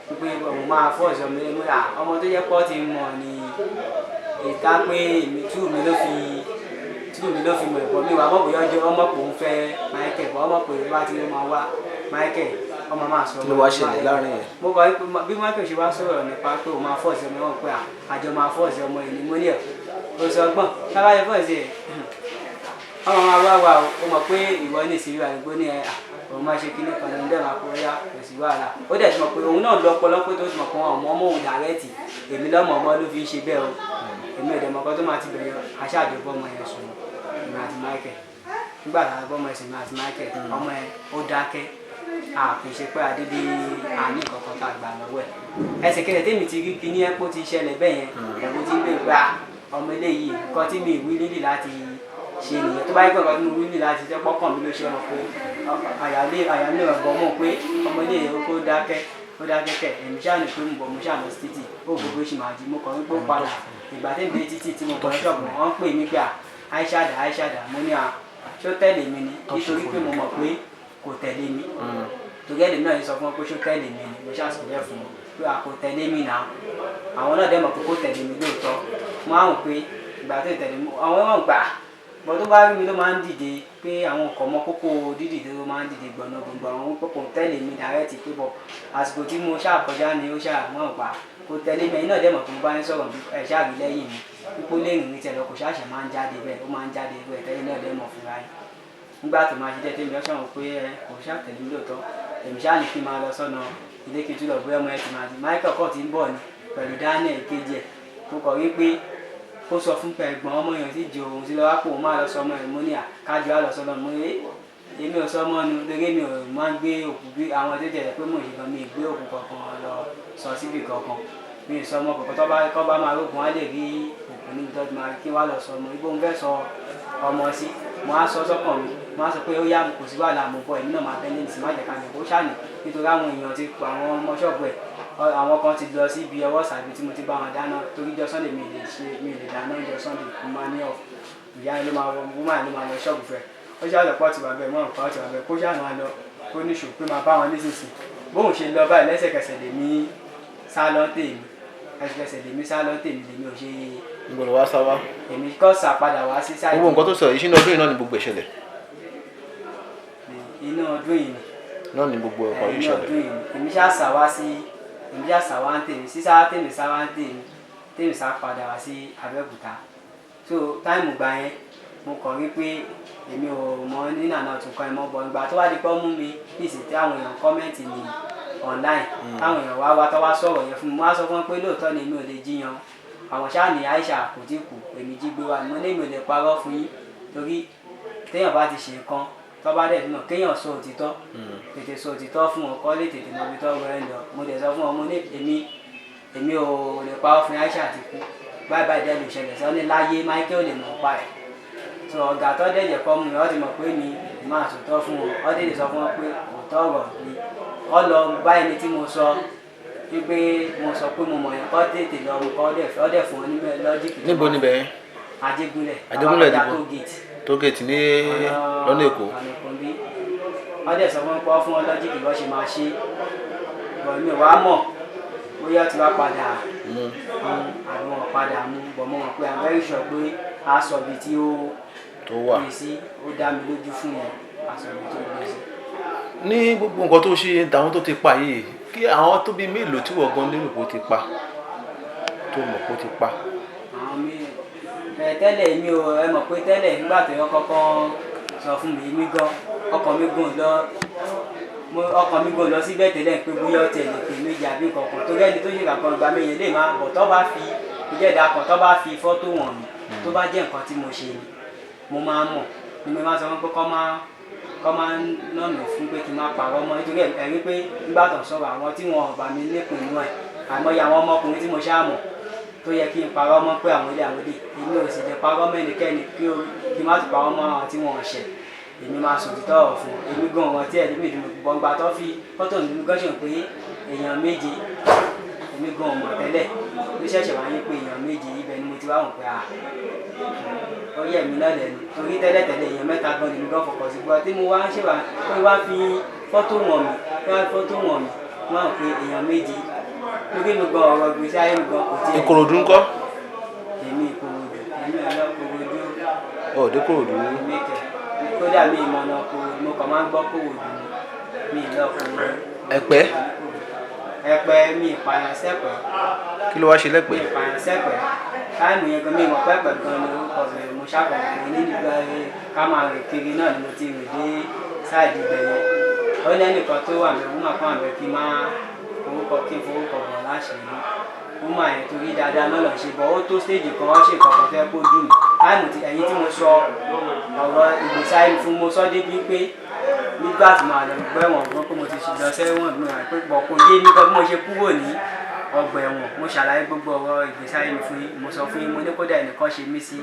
yẹn pé òun máa force ọmọ eléyìí múra ọmọ tó jẹ́ pọ́ ti mọ̀ ní ìta pé èmi tú mi ló fi mọ̀ ẹ̀bọ̀ mi wà mọ̀ bóyá ọjọ́ ọmọ pò ń fẹ́ Michael bọ́ ọmọ pò wá tí ó máa wá Michael ọmọ máa sọ. Kí ló wá ṣẹlẹ̀ láàrin yẹn? Mo kọ bí Michael ṣe wá sọ̀rọ̀ nípa pé òun máa force ọmọ wọn pé àjọ máa force ọmọ yìí ni mo ní ẹ̀ o sọ gbọ́n sábà yẹ force ẹ̀ ọmọ máa wá wa o mọ̀ pé ìwọ ní ìsinmi àdúgbò ní ẹ̀ òun máa ṣe kíní kan ní dẹ́wọ̀n àkóyá kò sí wàhálà. Ó dẹ̀ ti mọ̀ pé òun náà lọ ọpọlọ pé tó ti mọ̀ pé ọmọ ọmọ òun dàrẹ́tì èmi lọ́mọ ọmọ ló fi ń ṣe bẹ́ẹ̀ o. Èmi ò dẹ̀ mọ̀ kan tó máa ti bẹ̀rẹ̀ aṣáàjọ bọ́mọ yẹn sùn èmi àti Michael. Nígbà tá a bọ́mọ yẹn sùn èmi àti Michael ọmọ yẹn ó dákẹ́ a kì í ṣe pé adédé àní kankan tá a gbà lọ́wọ́ ẹ̀. Ẹsẹ̀kẹsẹ̀ tèmi ti rí kíní ẹ̀ pé ó ti ṣẹlẹ̀ bẹ́ẹ̀ yẹn ẹ̀rù ti ń bèèrè pé ọmọ eléyìí nǹkan tí mi wí lílì láti ṣe nìyẹn. Tó bá yẹ pé nǹkan tí mo wí lílì láti ṣe pọ́kàn mi ló ṣe mọ̀ pé àyà mi ò bọ̀ mọ̀ pé ọmọ eléyìí ó dákẹ́ ó dákẹ́ kẹ̀ èmi ṣáà ní pé mo bọ̀ mo ṣáà lọ sí títì ó gbogbo ṣì máa di mo kàn wípé ó padà ìgbà tèmi dé títì tí mo kàn ṣọ́ọ̀bù wọn ń pè mí pé Aisha dà Aisha dà mo ní a ṣó tẹ̀lé mi ni nítorí pé mo mọ̀ pé kò tẹ̀lé mi torí ẹ̀lẹ́mi náà sọ fún wọn pé ṣó tẹ̀lé mi ni mo ṣáà sọ bẹ́ẹ̀ fún wọn pé a kò tẹ̀lé mi náà àwọn náà dẹ̀ mọ̀ pé kò tẹ̀lé mi lóòótọ́ mo á wò pé ìgbà tó tẹ̀lé mi àwọn náà gbà Bọ́ tó bá rí mi ló máa ń dìde pé àwọn nǹkan mọ kókó dídìde ló máa ń dìde gbọ̀nà gbogbo àwọn pé kò tẹ̀lé mi dàrẹ́tì pé bọ̀ àsìkò tí mo ṣáà kọjá ni ó ṣáà mọ̀ pa kò tẹ̀lé mi. Ẹ̀yin náà dẹ̀ mọ̀ pé mo bá ń sọ̀rọ̀ bí ẹ̀ ṣáà rí lẹ́yìn mi pípó lè rìn ní tiẹ̀ lọ, kò ṣáàṣẹ̀ máa ń jáde bẹ́ẹ̀, ó máa ń jáde bẹ́ẹ̀ tẹ́lẹ̀ náà dẹ̀ mọ̀ fúnra yín. Nígbà tó máa ṣe jẹ́ tèmi ọ̀ṣọ́ wọn pé ẹ kò ṣáà tẹ̀lé mi lóòótọ́, èmi ṣáà ní kí n máa lọ sọ́nà ilé kí n tún lọ bóyá ọmọ ẹ ti máa di Michael kọ́ ti ń bọ̀ ni pẹ̀lú Daniel kejì ẹ̀. Mo kọ̀ rí pé ó sọ fún pé ẹ̀gbọ́n ọmọ yẹn ti jẹ òun sí lọ́wọ́ pò máa lọ sọ ọmọ ẹ̀. Mo ní à kájọ á lọ sọ lọ́nà. Mo ní èmi ò sọ ọmọ nu torí mi ò máa ń gbé òkú bí àwọn tó jẹ́ pé mò ń ṣe gan, mi ì gbé òkú kankan lọ sọ síbì kankan, mi ì sọ ọmọ kankan. Tó bá kọ́ bá máa rógun, á lè rí òkú níbi tó ti máa kí wá lọ sọ ọmọ ibo ń fẹ́ sọ ọmọ sí. Mo á sọ sọ́kàn mi, mo á sọ pé ó yá, kò sí wàhálà, mo bọ̀, èmi náà máa bẹ́ ní ìsìn, má jẹ́ ká jẹ́ kó ṣàní nítorí àwọn èèyàn ti pa àwọn ọmọ ṣọ́ọ̀bù ẹ̀, àwọn kan ti lọ síbi ọwọ́ sàbí tí mo ti bá wọn dáná torí jọ Sunday mi lè ṣe, mi lè dáná jọ Sunday, mo máa ní off. Ìyá yẹn ló máa wọ, mo máa ló máa lọ ṣọ́ọ̀bù fẹ́. Ó ṣáà lọ pọ̀ tí wà bẹ́ẹ̀ mọ́ nǹkan tí wà bẹ́ẹ̀ kó ṣáà máa lọ kó níṣó pé máa bá wọn nísinsìnyí. Bóun ṣe lọ báyìí lẹ́sẹ̀kẹsẹ̀ lèmi sá lọ tèmi, lẹ́sẹ̀kẹsẹ̀ lèmi sá lọ tèmi, lèmi ò ṣe. Níbo ló wá sá wá? Èmi kọ́ sá padà wá sí sáìdì. Gbogbo nǹkan tó sọ yìí, sínú ọdún yìí náà ni gbogbo ìṣẹ̀lẹ̀? Inú ọdún yìí ni. Náà ni gbogbo ọkọ̀ yìí inú ṣẹlẹ̀. ọdún yìí ni èmi ṣáà sá wá sí, èmi ṣáà sá wá ń tèmi, sísá tèmi sá wá ń tèmi, tèmi sá padà wá sí Abẹ́òkúta. So táìmù gbà yẹn mo kàn rí pé èmi ò mọ nínà náà tún kọ́ ẹ mọ́ bọ̀. Ìgbà tó wá di pé ó mú mi nísìsiyìí tí àwọn èèyàn kọ́mẹ́ǹtì ní online, táwọn èèyàn wá wá tó wá sọ̀rọ̀ yẹn fún mi, mo wá sọ fún wọn pé lóòótọ́ ni èmi ò lè jiyàn, àwọn ṣáà ní Aisha kò tí kú, èmi jí gbé wa. Mo ní èmi ò lè parọ́ fún yín torí téèyàn bá ti ṣe nǹkan tó bá dẹ̀ náà kéèyàn sọ òtítọ́, tètè sọ òtítọ́ fún wọn kọ́ lè tètè mọ ibi tó rẹ̀ ń lọ. Mo dẹ̀ sọ fún wọn, mo ní èmi ò lè parọ́ fún Aisha ti kú báyìí báyìí dẹ́ ló ṣẹlẹ̀ sọ ní láyé Michael lè mọ̀ pa ẹ̀. So ọ̀gá tó dẹ̀jẹ̀ kọ́ mu ọ ti mọ̀ pé mi máa sòtọ́ fún wọn, ọ tètè sọ fún wọn pé òótọ́ ọ̀rọ̀ ni. Ọ lọ bá ẹni tí mo sọ wípé mo sọ pé mo mọ̀ yẹn kọ́ tètè lọ mú kọ́ ọ dẹ̀ fún wọn ní lọ́jíìkì. Níbo níbẹ̀ yẹn? Ajégúnlẹ̀. Ajégúnlẹ̀ Abákọjá dìbò. tó gate. Tó gate ní lọ́nà Èkó. Ọ̀nà Èkó ń bí. Wọ́n dẹ̀ sọ fún pé fún wọn lọ́jíìkì bọ́ ṣe máa ṣe bọ̀ mi ò wá mọ̀ bóyá ó ti wá padà mú àbí wọn padà mú bọ̀. Mo mọ̀ pé I'm very sure pé a sọ ibi tí ó tó wà gbé sí, ó dá mi lójú fún yẹn, a sọ ibi tó gbé sí. Ní gbogbo nǹkan tó ṣe tàwọn tó ti pa yìí, kí àwọn tó bí mélòó tí wọ́n gan lérò pé ó ti pa, tó mọ̀ pé ó ti pa? Àwọn mi ẹ tẹ́lẹ̀ mi ò, ẹ mọ̀ pé tẹ́lẹ̀ nígbà tó yọ kọ́kọ́ sọ fún mi, èmi gan ọkàn mi gùn lọ, mo ọkàn mi gùn lọ síbẹ̀ tẹ́lẹ̀ pé bóyá ó tẹ̀lé pé méjì àbí kankan torí ẹni tó ṣe kankan gba méje lè máa bọ̀ tó bá fi ìjẹ́dá kan tó bá fi fọ́tò wọ̀n mi, tó bá jẹ́ nǹkan tí mo ṣe ni mo máa mọ̀ ni mo máa sọ fún pé kọ́ máa nà mí fún pé kí n má parọ́ mọ́ nítorí ẹ rí pé nígbà tó ń sọ̀rọ̀ àwọn tí wọn ò bá mi nípìn inú ẹ̀, àìmọye àwọn ọmọkùnrin tí mo ṣáà mọ̀ tó yẹ kí n parọ́ mọ́ pé àwọn ilé àwọn ilé, èmi ò sì lè parọ́ mọ́ ẹnikẹ́ni kí o kí n má tún parọ́ mọ́ àwọn tí wọn ò ṣẹ̀. Èmi máa sọ òtítọ́ ọ̀rọ̀ fún un. Èmi gan wọn tí ẹ̀ lómi ìdùnnú gbọ̀ngbà tó fi fọ́tò mi gan ṣe pé èèyàn méje, èmi gan ò mọ̀ tẹ́lẹ̀ ló ṣẹ̀ṣẹ̀ wáyé pé èèyàn méje. Ibẹ̀ ni mo ti wá wọ̀n pé à ó yẹ mí náà lẹ́nu torí tẹ́lẹ̀tẹ́lẹ̀ èèyàn mẹ́ta gan lèmi gan fọkàn sí gbọ́ tí mo wá ń ṣe wá pé wá fi fọ́tò wọ̀n mi, wá fi fọ́tò wọ̀n mi wọ́n pé èèyàn méje torí mi gan ọ̀rọ̀ ìgbésí ayé mi gan kò tiẹ̀. Ìkòròdú ńkọ́? Èmi Ìkòròdú, èmi ò lọ Ìkòròdú. Ọ̀ dé Kòròdú. Èmi kẹ̀ kódà mi ìmọ̀nà Ìkòròdú, mo kàn máa ń gbọ́ Kòròdú ni, mi ì lọ Ìkòròdú. Ẹ̀pẹ́? Ẹ̀pẹ́ mi ìpààyàn sẹ́pẹ́. Kí ló wá ṣe Mi lẹ́pẹ́? ìpààyàn sẹ́pẹ́ táìmù yẹn gan mi mọ̀ pẹ́pẹ́ gan ni orúkọ mi, mo ṣàkóso pé ní ìgbà ká máa rìn kiri náà ni mo ti rìn dé sáìdì ibẹ̀ yẹn. Ó lẹ́nìkan tó wà mí, wúmà kan àbẹ̀ kí n máa forúkọ kí n forúkọ bọ̀ láṣìírí wúmà yẹn torí dáadáa náà lọ ṣe bọ̀ ó tó stéèjì kan ó ṣe kankan fẹ́ kó dùn mí táìmù tí ẹ̀yin tí mo sọ ọ̀rọ̀ ìgbésí ayé mi fún, mo sọ débi pé nígbà tí màá lọ gbẹ̀wọ̀n gan pé mo ti lọ sẹ́wọ̀n mi rà pé pọ̀ kò yé mi gan bí mo ṣe kúrò ní ọgbà ẹ̀wọ̀n. Mo ṣàlàyé gbogbo ọ̀rọ̀ ìgbésí ayé mi fún yín, mo sọ fún yín, mo ní kódà ẹnìkan ṣe mí sí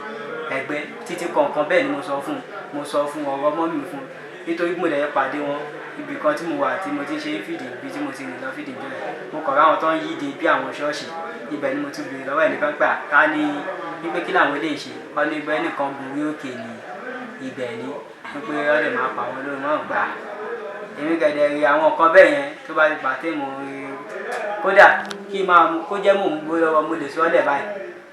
ẹgbẹ́ títí kọ̀ọ̀kan bẹ́ẹ̀ ni mo sọ fún un, mo sọ fún ọ̀rọ̀ ọmọ mi fún un nítorí mo lè pàdé wọn ibì kan tí mo wà tí mo ti ń ṣe fìdí ibi tí mo ti rìn lọ fìdí jọ ẹ̀, mo kọ̀ ráwọn tó ń yíde bí àwọn ṣọ́ọ̀ṣì ibẹ̀ ni mo tún béèrè lọ́wọ́ ẹnìkan pé ká ní wípé kí làwọn eléyìí ṣe, wọ́n ní ibẹ̀ nìkan gun orí òkè ní ibẹ̀ ni wípé wọ́n lè máa pa àwọn olórin wọn gbà. Èmi gẹ̀dẹ̀ rí àwọn nǹkan bẹ́ẹ̀ yẹn tó bá ti pàtẹ́ mo rí kódà kí máa kó jẹ́ mò ń gbó lọ́wọ́ mo lè sọ ọ́ lẹ̀ báyìí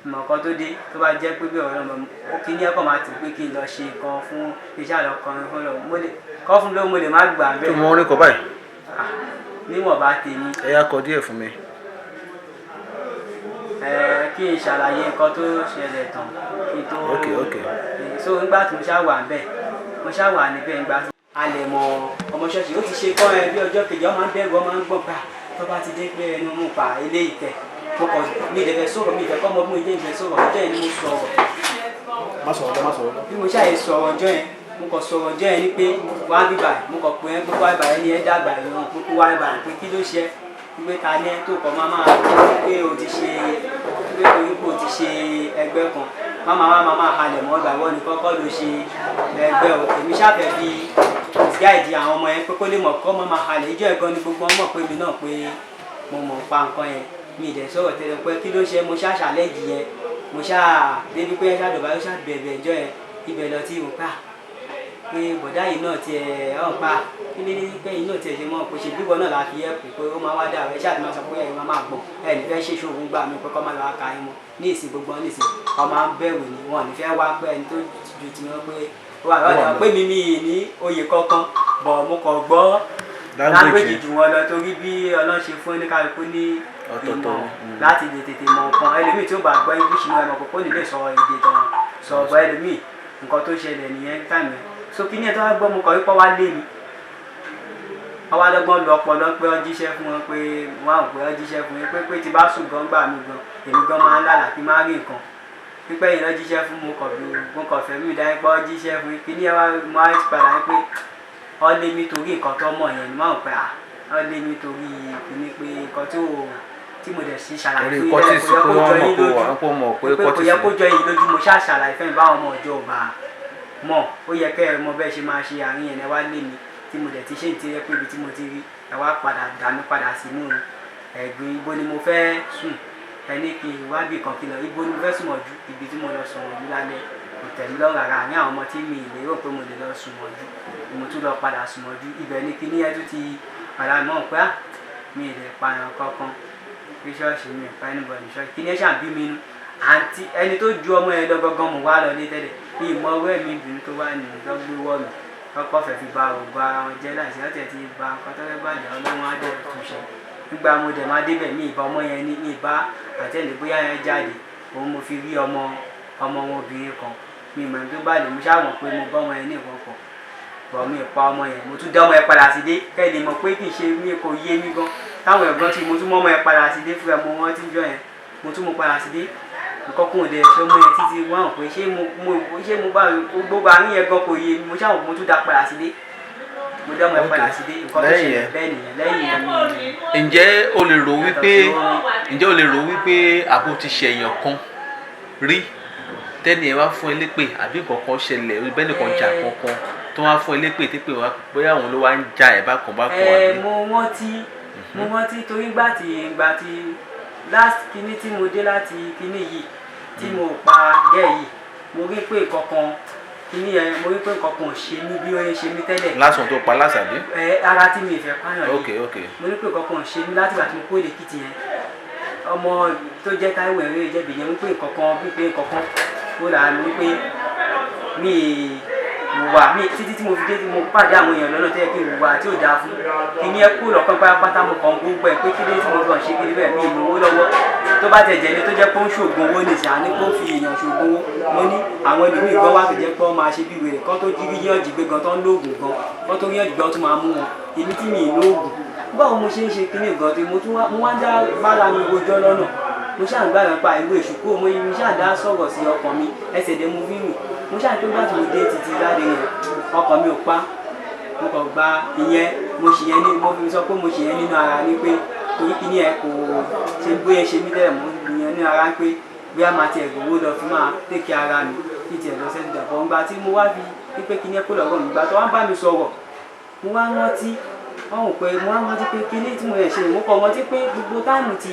Ìmọ̀ kan tó dé tó bá jẹ́ pé bí ọ̀rọ̀ mọ̀ ó kí ní ẹ̀kọ́ máa tì pé kí n lọ ṣe nǹkan fún iṣẹ́ àlọ́ kọrin fún lọ mo lè kọ́ fún lówó, mo lè má gbà Tó bẹ́ẹ̀. mọ orin kọ báyìí? Ah, níwọ̀nba tèmi. Ẹ yá, kọ díẹ̀ fún mi. Ẹ kí n ṣàlàyé nǹkan tó ṣẹlẹ̀ tán kí n tó. Ok. So nígbà tí mo ṣá wà níbẹ̀, mo ṣá wà níbẹ̀ nígbà tí alẹ̀ mọ ọmọ ṣọ́ọ̀ṣì ó ti ṣe kọ́ ẹ bí ọjọ́ kejì, ọmọ ń bẹ̀rù, ọmọ ń gbọ̀n pa tó bá ti dé pé ẹnu mú pa eléyìí tẹ̀. Mo kàn mi ìdẹ̀fẹ̀ sọ̀rọ̀, mi ìfẹ́ kọ́ ọmọ bí mo jẹ́ ìfẹ́ sọ̀rọ̀ ọjọ́ yẹn ni mo sọ̀rọ̀. Má sọ̀rọ̀ lọ, má sọ̀rọ̀ lọ. Bí mo ṣàyè sọ̀rọ̀ ọjọ́ yẹn, mo kàn sọ̀rọ̀ ọjọ́ yẹn ni pé wá bíbà, mo kàn pé pé wá bíbà, ẹni ẹ dàgbà ìran pé kó wá bíbà, pé kí ló ṣe pé ta ni ẹ tó kọ́ máa máa pé o ti ṣe pé torí pé o ti ṣe ẹgbẹ́ kan máma wá máa máa halẹ̀ mọ́ ọgbà, ìwọ ni kọ́kọ́ ló ṣe ẹgbẹ́ o. Èmi ṣàfẹ́ fi gáìdì àwọn ọmọ yẹn pé kó lè mọ̀ kọ́ máa máa halẹ̀ ìjọ ẹ̀gan ni gbogbo wọn mọ̀ pé mi náà pé mo mọ̀ pa nǹkan yẹn. Mi ìdẹ̀ sọ̀rọ̀ tẹ́lẹ̀ pé kí ló ṣe, mo ṣá ṣàlẹ́jì yẹn, mo ṣá débi pé ṣàdọ̀bá ó ṣàbẹ̀bẹ̀ ẹjọ́ yẹn ibẹ̀ lọ tí mo pa pé bọ̀dá yìí náà tiẹ̀ ọ̀ pa kí ní pé yìí náà tiẹ̀ ṣe mọ́ kò ṣe bíbọ náà la fi ẹ̀kú pé ó máa wá dà ẹ ṣáà ti máa sọ pé ẹ̀yin máa máa gbọ̀n ẹ̀ ní fẹ́ ṣe ṣòwò gbà mí pé kọ́ máa lọ wá ka yín mọ́ ní ìsìn gbogbo wọn ní ìsìn wọn máa ń bẹ̀rù ni wọn ò ní fẹ́ wá pé ẹni tó ju ti wọn pé ó wà lọ́dọ̀ pé mi mi ní oyè kankan bọ̀ mo kàn gbọ́ language jù wọn lọ torí bí Ọlọ́run ṣe fún oníkálukú ní Ọ̀tọ̀ọ̀tọ̀ ìmọ̀ ni. láti lè tètè mọ nǹkan. Ẹlòmíì tí ó bá gbọ́ English ní ẹmọ kò ní lè sọ èdè tán sọ ọ̀bọ ẹlòmíì. Nǹkan tó ṣẹlẹ̀ nìyẹn tàmí. So kí ni ẹ tó wá gbọ́, mo kọ̀ wípé wá lé mi, wọ́n wá lọ́gbọ́n lu ọpọlọ pé ó jíṣẹ́ fún wọn pé wọ́n á pé ó jíṣẹ́ fún yín pé tí bá sùn gan gbà mí gan èmi gan máa ń lálàá kí n má rí nǹkan pípẹ́ yìí lọ jíṣẹ́ fún mo kọ̀ bí mo kọ̀ fẹ́ mi dání pé ó jíṣẹ́ fún yín. Kí ni ẹ wá mo á padà pé ó lé mi torí nǹkan tó mọ̀ yẹn ni máa ń pẹ́ à ó lé mi torí kíní pé nǹkan tó tí mo dẹ̀ ṣe ṣàlàyé Torí fún yín cultist tẹ́lẹ̀, pé kò yẹ kó wọ́n jọ mọ̀ yín pé lójú wọ́n mọ̀ pé pé kò cultist yẹ kó jọ yín lójú. Mo ṣáà ṣàlàyé fẹ́ báwọn ọmọ ọjọ́ ọba mọ̀ ó yẹ kẹ́ ẹ mọ bẹ́ẹ̀ ṣe máa ṣe àárín yẹn. Ẹ wá lé mi tí mo dẹ̀ ti ṣe ní ti yẹ pé ibi tí mo ti rí ẹ wá padà dà mí padà sínú ẹ̀gbin. Ibo ni mo fẹ́ sùn? Ẹ ní kí n wá bì kan kí n lọ. Ibo ni mo fẹ́ sùn mọ́jú? Ibi tí mo lọ sùn mọ́jú lálẹ́ kò tẹ̀ mí lọ́rùn rárá ní àwọn ọmọ tí mi lérò pé mo lè lọ sùn mọ́jú, mo tún lọ padà sùn mọ́jú. Ibẹ̀ ni kíní ẹ tún ti padà mọ̀ pé à mi ì lè pààyàn kankan ní ṣọ́ọ̀ṣì, mi ì pa anybody ní ṣọ́ọ̀ṣì. Kíní ẹ ṣàn bí mi nú àǹtí ẹni tó ju ọmọ yẹn lọ gangan mo wá lọ ní tẹ́lẹ̀ mi ìmọ̀ ọwọ́ ẹ̀mí ìbínú tó wà nínú tó gbé wọ̀ mí kọ́kọ́ fẹ́ fi ba ògùn ara wọn jẹ́ láìsí ọ̀tẹ̀ ti ba nǹkan tó fẹ́ bàjẹ́. Ọlọ́run á dẹ̀ túnṣe. Nígbà mo dẹ̀ máa débẹ̀, mi ìbá ọmọ yẹn ní mi ìbá àtẹ̀lé bóyá yẹn jáde òun mo fi rí ọmọ ọmọ wọn obìnrin kan. Mi ìmọ̀ ẹni tó bá lè mo ṣáà mọ̀ pé mo bá ọmọ yẹn ní ìkọ̀kọ̀ bọ̀ mi pa ọmọ yẹn. Mo tún dá ọmọ yẹn padà sílé kẹ́ ẹ lè mọ̀ pé kì í ṣe mi kò yé mi gan táwọn ẹ̀gbọ́n tí mo tún mọ́ ọmọ yẹn padà sílé fún ẹ. Mo rántí jọ yẹn, mo tún mú padà sílé, nǹkan kún òde ṣe ọmọ yẹn títí wọ́n hàn pé ṣé mo ṣé mo bá gbogbo àárín yẹn gan kò yé mi. Mo ṣáà mọ̀ pé mo tún dá padà sílé, mo dá ọmọ yẹn padà sílé. Nǹkan tó Lẹ́yìn ṣẹlẹ̀ yẹn. bẹ́ẹ̀ nìyẹn. Lẹ́yìn yẹn mi Ǹjẹ́ o lè rò wípé ǹjẹ́ o lè rò wípé àbò ti ṣẹ̀yàn kan rí tẹ́ni ẹ wá fún ẹ lépè àbí nǹkan kan ṣẹlẹ̀ bẹ́ẹ̀ nìkan jà kankan tó wá fún ẹ lépè tí pé wá bóyá òun ló wá ń ja ẹ̀ bákan bákan Ẹ àbí? Mo rántí torí gbà tí last kinní tí mo dé láti kinní yìí tí mo pa gẹ́ yìí, mo rí pé nǹkan kinní yẹn, mo rí pé nǹkan kan ò ṣe mí bí ó ń ṣe mí tẹ́lẹ̀. Last one tó pa last, àbí? Ẹ ara tí mi ì fẹ́ pààyàn yìí. Ok. Mo ní pé nǹkan kan ò ṣe mí látìgbà tí mo kó l'Èkìtì yẹn. Ọmọ tó jẹ́ Táíwò ẹ̀rọ ìjẹ́bi yẹn wípé nǹkan kan wípé nǹkan kan ó là á mi wípé mi wùwà mi títí tí mo fi dé tí mo pàdé àwọn èèyàn lọ́nà tó yẹ kí n wùwà tí ò dáa fún kíní ẹ kú lọ́kàn pátápátá. Mo kàn ń gbogbo ẹ̀ pé kí ló tí mo kàn ṣe kí ni bẹ́ẹ̀ mi ì lówó lọ́wọ́. Tó bá tẹ̀ jẹ́ ni tó jẹ́ pé ó ń ṣoògùn owó nìṣẹ́ àní pé ó fi èèyàn ṣoògùn owó. Mo ní àwọn ẹlòmíì gan wà tó jẹ́ pé wọ́n máa ṣe bí wèrè kán tó jí ríyànjú gbé gan tó ń lóògùn gan kán tó ríyànjú gbé wọ́n tún máa mú wọn. Èmi tí mi ì lóògùn, báwo mo ṣe ń ṣe kíní gan tí mo tún wá mo wá ń dá bára mi rojọ́ lọ́nà. Mo ṣáà ń gbàgbọ́ pa ìwé èṣù kúrò. Mo ṣáà dá sọ̀rọ̀ sí ọkàn mi, ẹsẹ̀ dẹ̀ mo fi rìn. Mo ṣáà tó gbà tí mo dé títí láde yẹn, ọkàn mi ò pa. Mo kàn gba ìyẹn, mo ṣì yẹn ní mo fi sọ pé mo ṣì yẹn nínú ara ní pé torí kíní ẹ kò ṣe bóyá ṣe mí tẹ́lẹ̀. Mo yẹn nínú ara pé bóyá máa tiẹ̀ gbowó lọ fi máa take ara mi kí tiẹ̀ lọ sẹ́ńtì dàbọ̀. Ńgbà tí mo wá fi wípé kíní ẹ kó lọ́rọ̀ mi, gbà tó wá ń bá mi sọ̀rọ̀, mo wá rántí wọ́n wò pé mo wá rántí pé kíní tí mo yẹ ṣe, mo kàn rántí pé gbogbo time tí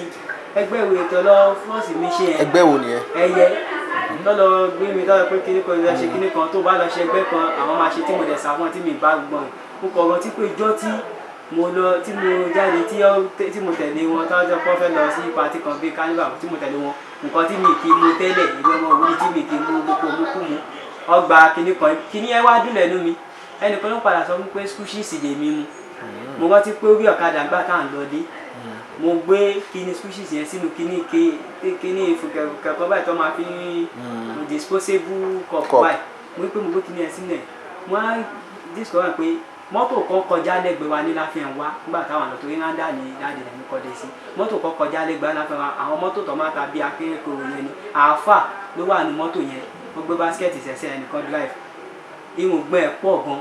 ẹgbẹ́ ìwé tọ́lọ́ force mi ṣe yẹn. Ẹgbẹ́ wo nìyẹn? Ẹyẹ tọ́lọ gbé mi tọ́lọ pé kíní kan lọ ṣe kíní kan tó bá lọ ṣe ẹgbẹ́ kan àwọn máa ṣe tí mo dẹ̀ sá fún ọ tí mi bá gbọ́n. Mo kàn rántí pé ijọ́ tí mo lọ tí mo jáde tí mo tẹ̀lé wọn tọ́jọ́ pọ́ fẹ́ lọ sí party kan bíi carnival tí mo tẹ̀lé wọn. Nǹkan tí mi kì í mu tẹ́lẹ̀, èmi ọmọ òwúrọ̀ tí mi kì í mu gbogbo mú kú mu. Ọgbà kinní kan, kinní yẹn wá dùn lẹ́nu mi. Ẹnìkan ló padà sọ fún pé skúṣìsì lèmi mu. Mo rántí pé orí ọ̀kadà gbà tá à ń lọlé, mo gbé kinní skúṣìsì yẹn sínú kinní kinní fùkẹ̀fùkẹ̀ kan báyìí tó máa fi ń disposable cup báyìí. Mo rí pé mo gbé kinní yẹn sínú ẹ̀, mo á discover pé mọ́tò kan kọjá lẹ́gbẹ̀ẹ́ wa ní Láfẹnwá nígbà táwọn àlọ́ torí ráńdà ní dáàdì rẹ̀ mú kọ́dé sí. Mọ́tò kan kọjá lẹ́gbẹ̀ẹ́ Láfẹnwá, àwọn mọ́tò tó máa ta bí akérèkọ́rò yẹn ni. Àáfà ló wà ní mọ́tò yẹn, ó gbé báskẹ̀tì sẹ́sẹ́, ẹnìkan drive. Irùngbọ̀n ẹ̀ pọ̀ gan,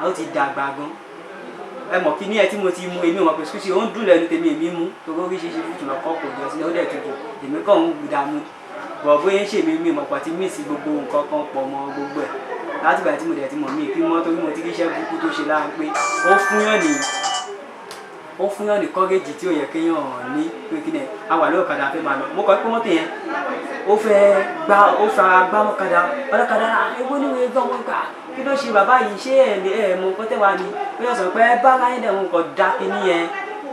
ó ti dàgbà gan. Ẹ mọ̀ kíní ẹ tí mo ti mu, èmi ò mọ̀ pé skúṣì ó ń dùn lẹ́nu tèmi, èmi mú torí oríṣiríṣi fúùtù lọ kọ́ kò jọ sílẹ̀, ó dẹ̀ tutù, èmi kàn ń dààmú bọ̀ bóyá ń ṣe mi, mi mọ̀ pọ̀ tí mí sí gbogbo nǹkan kan pọ̀ mọ́ gbogbo ẹ̀. Látìgbà tí mo dẹ̀ ti mọ̀ mí kí mọ́, torí mo ti ríṣẹ́ burúkú tó ṣe lára pé ó fún yàn ní kọ́rẹ́jì tí ó yẹ kéèyàn ní pé kí ni a wà lórí ọ̀kadà fẹ́ máa lọ. Mo kọ́ pé mọ́tò yẹn ó fẹ́ gbá, ó fara gbá ọ̀kadà, ọlọ́kadà ewu ni wọ́n gbọ́ wọn gbà, kí ló ṣe bàbá yìí, ṣé ẹ̀ ẹ̀ mọ nǹkan tẹ́wàá ni? Ó yà sọ pé ẹ bá láyé dẹ̀ wọn kọ̀ dá kinní yẹn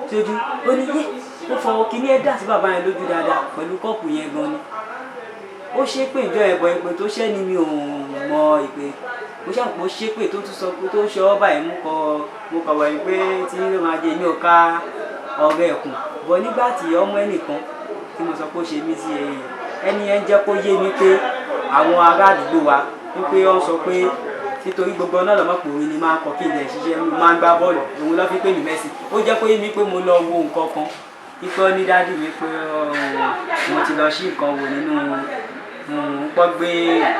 sójú. Ó ní yé, ó fọ kinní ẹ̀ dà sí bàbá yẹn lójú dáadáa pẹ̀lú kọ́ọ̀pù yẹn gan ni. Ó ṣe pé ìjọ ẹ̀bọ̀ ìpè tó ṣẹ́ ni mi ò mọ ìpè, mo ṣàpò ṣe pé tó tún sọ pé tó ṣe ọ́ báyìí, mo kọ wọ̀ pé tí ló máa jẹ mi ò ká ọ̀rẹ́ ẹ̀kùn bọ̀. Nígbà tí ọmọ ẹnìkan tí mo sọ pé ó ṣe mí sí ẹ̀yìn, ẹni yẹn jẹ́ kó yé mi pé àwọn ará àdúgbò wa wípé wọ́n sọ pé nítorí gbogbo náà lọ́mọkùnrin ni máa ń kọ kí ilẹ̀ ṣiṣẹ́, mo máa ń gbá bọ́ọ̀lù, òun lọ́ fi pè mí Messi. Ó jẹ́ kó yé mi pé mo lọ wo nǹkan kan kíkọ́ ní dádì mi pé mo ti lọ sí nǹkan wò nínú pọ́ gbé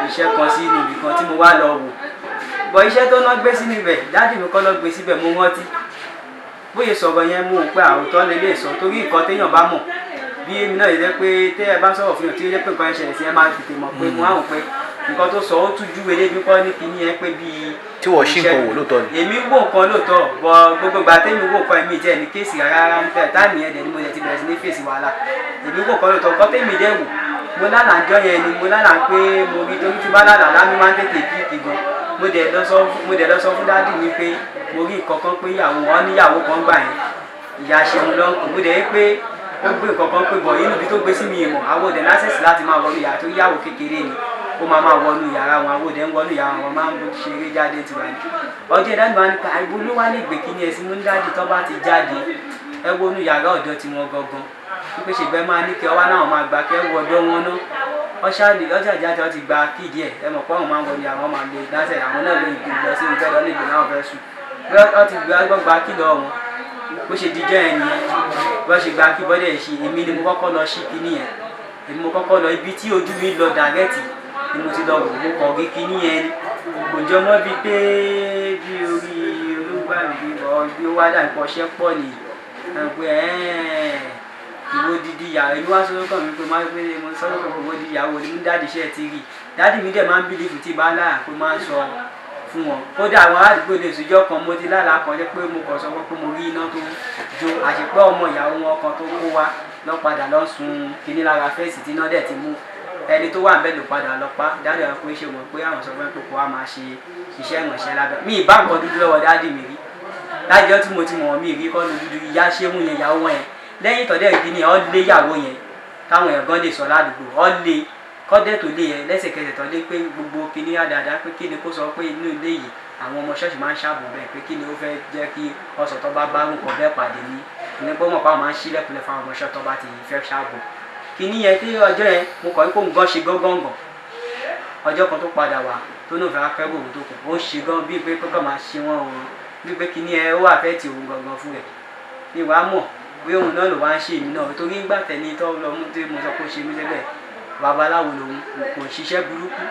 iṣẹ́ kan sí níbi kan tí mo wá lọ wò bọ̀ iṣẹ́ tó ná gbé sí níbẹ̀, dádì mi kọ́ lọ gbé síbẹ̀. Mo rántí bóyá sọ̀rọ̀ yẹn mú un pé àwòtọ́ lè lè sọ torí nǹkan téèyàn bá mọ̀ bí èmi náà yẹ pé tẹ́ ẹ bá sọ̀rọ̀ fún yàn tí ó yẹ pé nǹkan yẹn ṣẹlẹ̀ sí ẹ máa tètè mọ̀ pé mo á wò pé nǹkan tó sọ ó tún júwe débi kọ́ ní kinní yẹn pé bíi tí wọ́n ṣì nǹkan wò lóòótọ́ ni. Èmi wò nǹkan lóòótọ́ bọ gbogbo ìgbà tẹ́mi wò nǹkan èmi jẹ́ ní kéèsì rárá rárá ń tẹ̀ táìmì yẹn dẹ̀ ni mo dẹ̀ ti bẹ̀rẹ̀ sí ní fèsì wàhálà. Èmi wò nǹkan lóòótọ́, nǹkan tẹ́mi dẹ̀ wò mo lálàá jọ yẹn ni mo lálàá pé mo rí torí tí bá lálàá lámì máa ń tètè kíkì gan. Mo dẹ̀ lọ sọ fún dádì mi pé mo rí nǹkan kan pé ìyàwó wọn níyàwó kan gbà yẹn ìyá ṣeun lọ́nkù. Mo dẹ̀ rí pé ó gbé nǹkan kan pé bọ̀ inú ibi tó gbé sí mi ìmọ̀ àwọn òdẹ̀ lásẹ̀sì láti máa wọnú yàrá tó yàwó kékeré ni ó máa máa wọnú yàrá wọn, àwọn òdẹ ń wọnú yàrá wọn máa ń ṣeré jáde tiwa ni. Ọjọ́ ìdájọ́ máa ń pa ibo ló wá lè gbé kíní ẹ sí mú ní dáàdì tó bá ti jáde ẹ wọnú yàrá ọ̀dọ̀ tiwọn gangan wípé ṣègbè máa ní kí ọwá náà máa gbà kí ẹ wọ ọ̀dọ̀ wọn náà ọṣà jáde ọ ti gba kíìdí ẹ ẹ mọ̀ pé àwọn máa ń wọnú yàrá wọn máa lè dáṣẹ àwọn náà lè gbé lọ sí ibẹ̀ lọ́nà ìgbè náà fẹ́ sùn bí wọ́n ti gba kí lọ wọn bó ṣe dijọ́ ẹ nìyẹn bó ṣe gba kí bọ́dẹ̀ ṣe èmi ni mo kọ́kọ́ lọ sí kíní yẹn, èmi mo kọ́kọ́ lọ ibi tí ojú mi lọ dàrẹ́tì ni mo ti lọ wò mo kàn rí kíní yẹn kò jọ mọ́ bíi pé bí orí olúgbà mi ọ̀ bí ó wá dà nípa ọṣẹ́ pọ̀ ni pé ìwọ dídí ìyàwó èmi wá sọ́dọ̀ kàn mí pé máa ń pé mo sọ́dọ̀ kàn pé ìwọ dídí ìyàwó ni mo ń dáàdì iṣẹ́ ti rí dáàdì mi dẹ̀ máa ń bílífù tí bá láyà pé máa ń sọ fún wọn. Kódà àwọn aládùúgbò lè sọjọ́ kan mo ti lálàá kan jẹ́ pé mo kàn sọ pé mo rí iná tó jó àṣepẹ́ ọmọ ìyàwó wọn kan tó kó wá lọ padà lọ sun kinní lára fẹ́ẹ̀sì tí iná dẹ̀ ti mú ẹni tó wà ń bẹ̀ ló padà lọ pa. Dáàdì àwọn pé ṣe mọ̀ pé àwọn sọ fún ẹ pé kó wá máa ṣe iṣẹ́ ìrànṣẹ́ lábẹ́ mi ìbá nǹkan dúdú lọ́wọ́ dáàdì mi rí lájọ́ tí mo ti mọ̀ mí rí kọ́ ló dúdú ìyá ṣéwù yẹn ìyàwó wọn yẹn lẹ́yìn tọ́dẹ̀ kìíní ọ́ lé ìyàwó yẹn táwọn èèyàn gan lè sọ ládùúgbò ọ́ lé kọ́dẹ̀ tó lé yẹn lẹ́sẹ̀kẹsẹ̀ tó lé pé gbogbo kìíní àdàdà pé kí ni kó sọ pé inú ilé yìí àwọn ọmọ ṣọ́ọ̀ṣì máa ń ṣàbò bẹ́ẹ̀ pé kí ni ó fẹ́ jẹ́ kí ọ̀sọ̀ tó bá bá nǹkan bẹ́ẹ̀ pàdé ní ní pé mọ̀ pé àwọn máa ń ṣílẹ̀kùnlẹ̀ fáwọn ọmọ ṣọ́ọ̀ tó bá ti fẹ́ ṣàbò kìíní yẹn tí ọjọ́ yẹn mo kọ̀ kó nǹkan ṣe gángan ọjọ́ kan tó padà wá tó náà fẹ́ akẹ́rù òun tó kù ó ṣe gan bíi pé kọ́kọ́ máa ṣe wọ́n o bíi pé kìíní yẹn ó wà fẹ́ ti òun gangan fún rẹ̀ ní wàá mọ̀ bí òun náà ló wá ń ṣe èmi náà torí ńgbà tẹ̀lé tó lọ mú tí mo sọ pé ó ṣe mí sẹ́gbẹ̀ babaláwo lòun kò ṣiṣẹ́ burúkú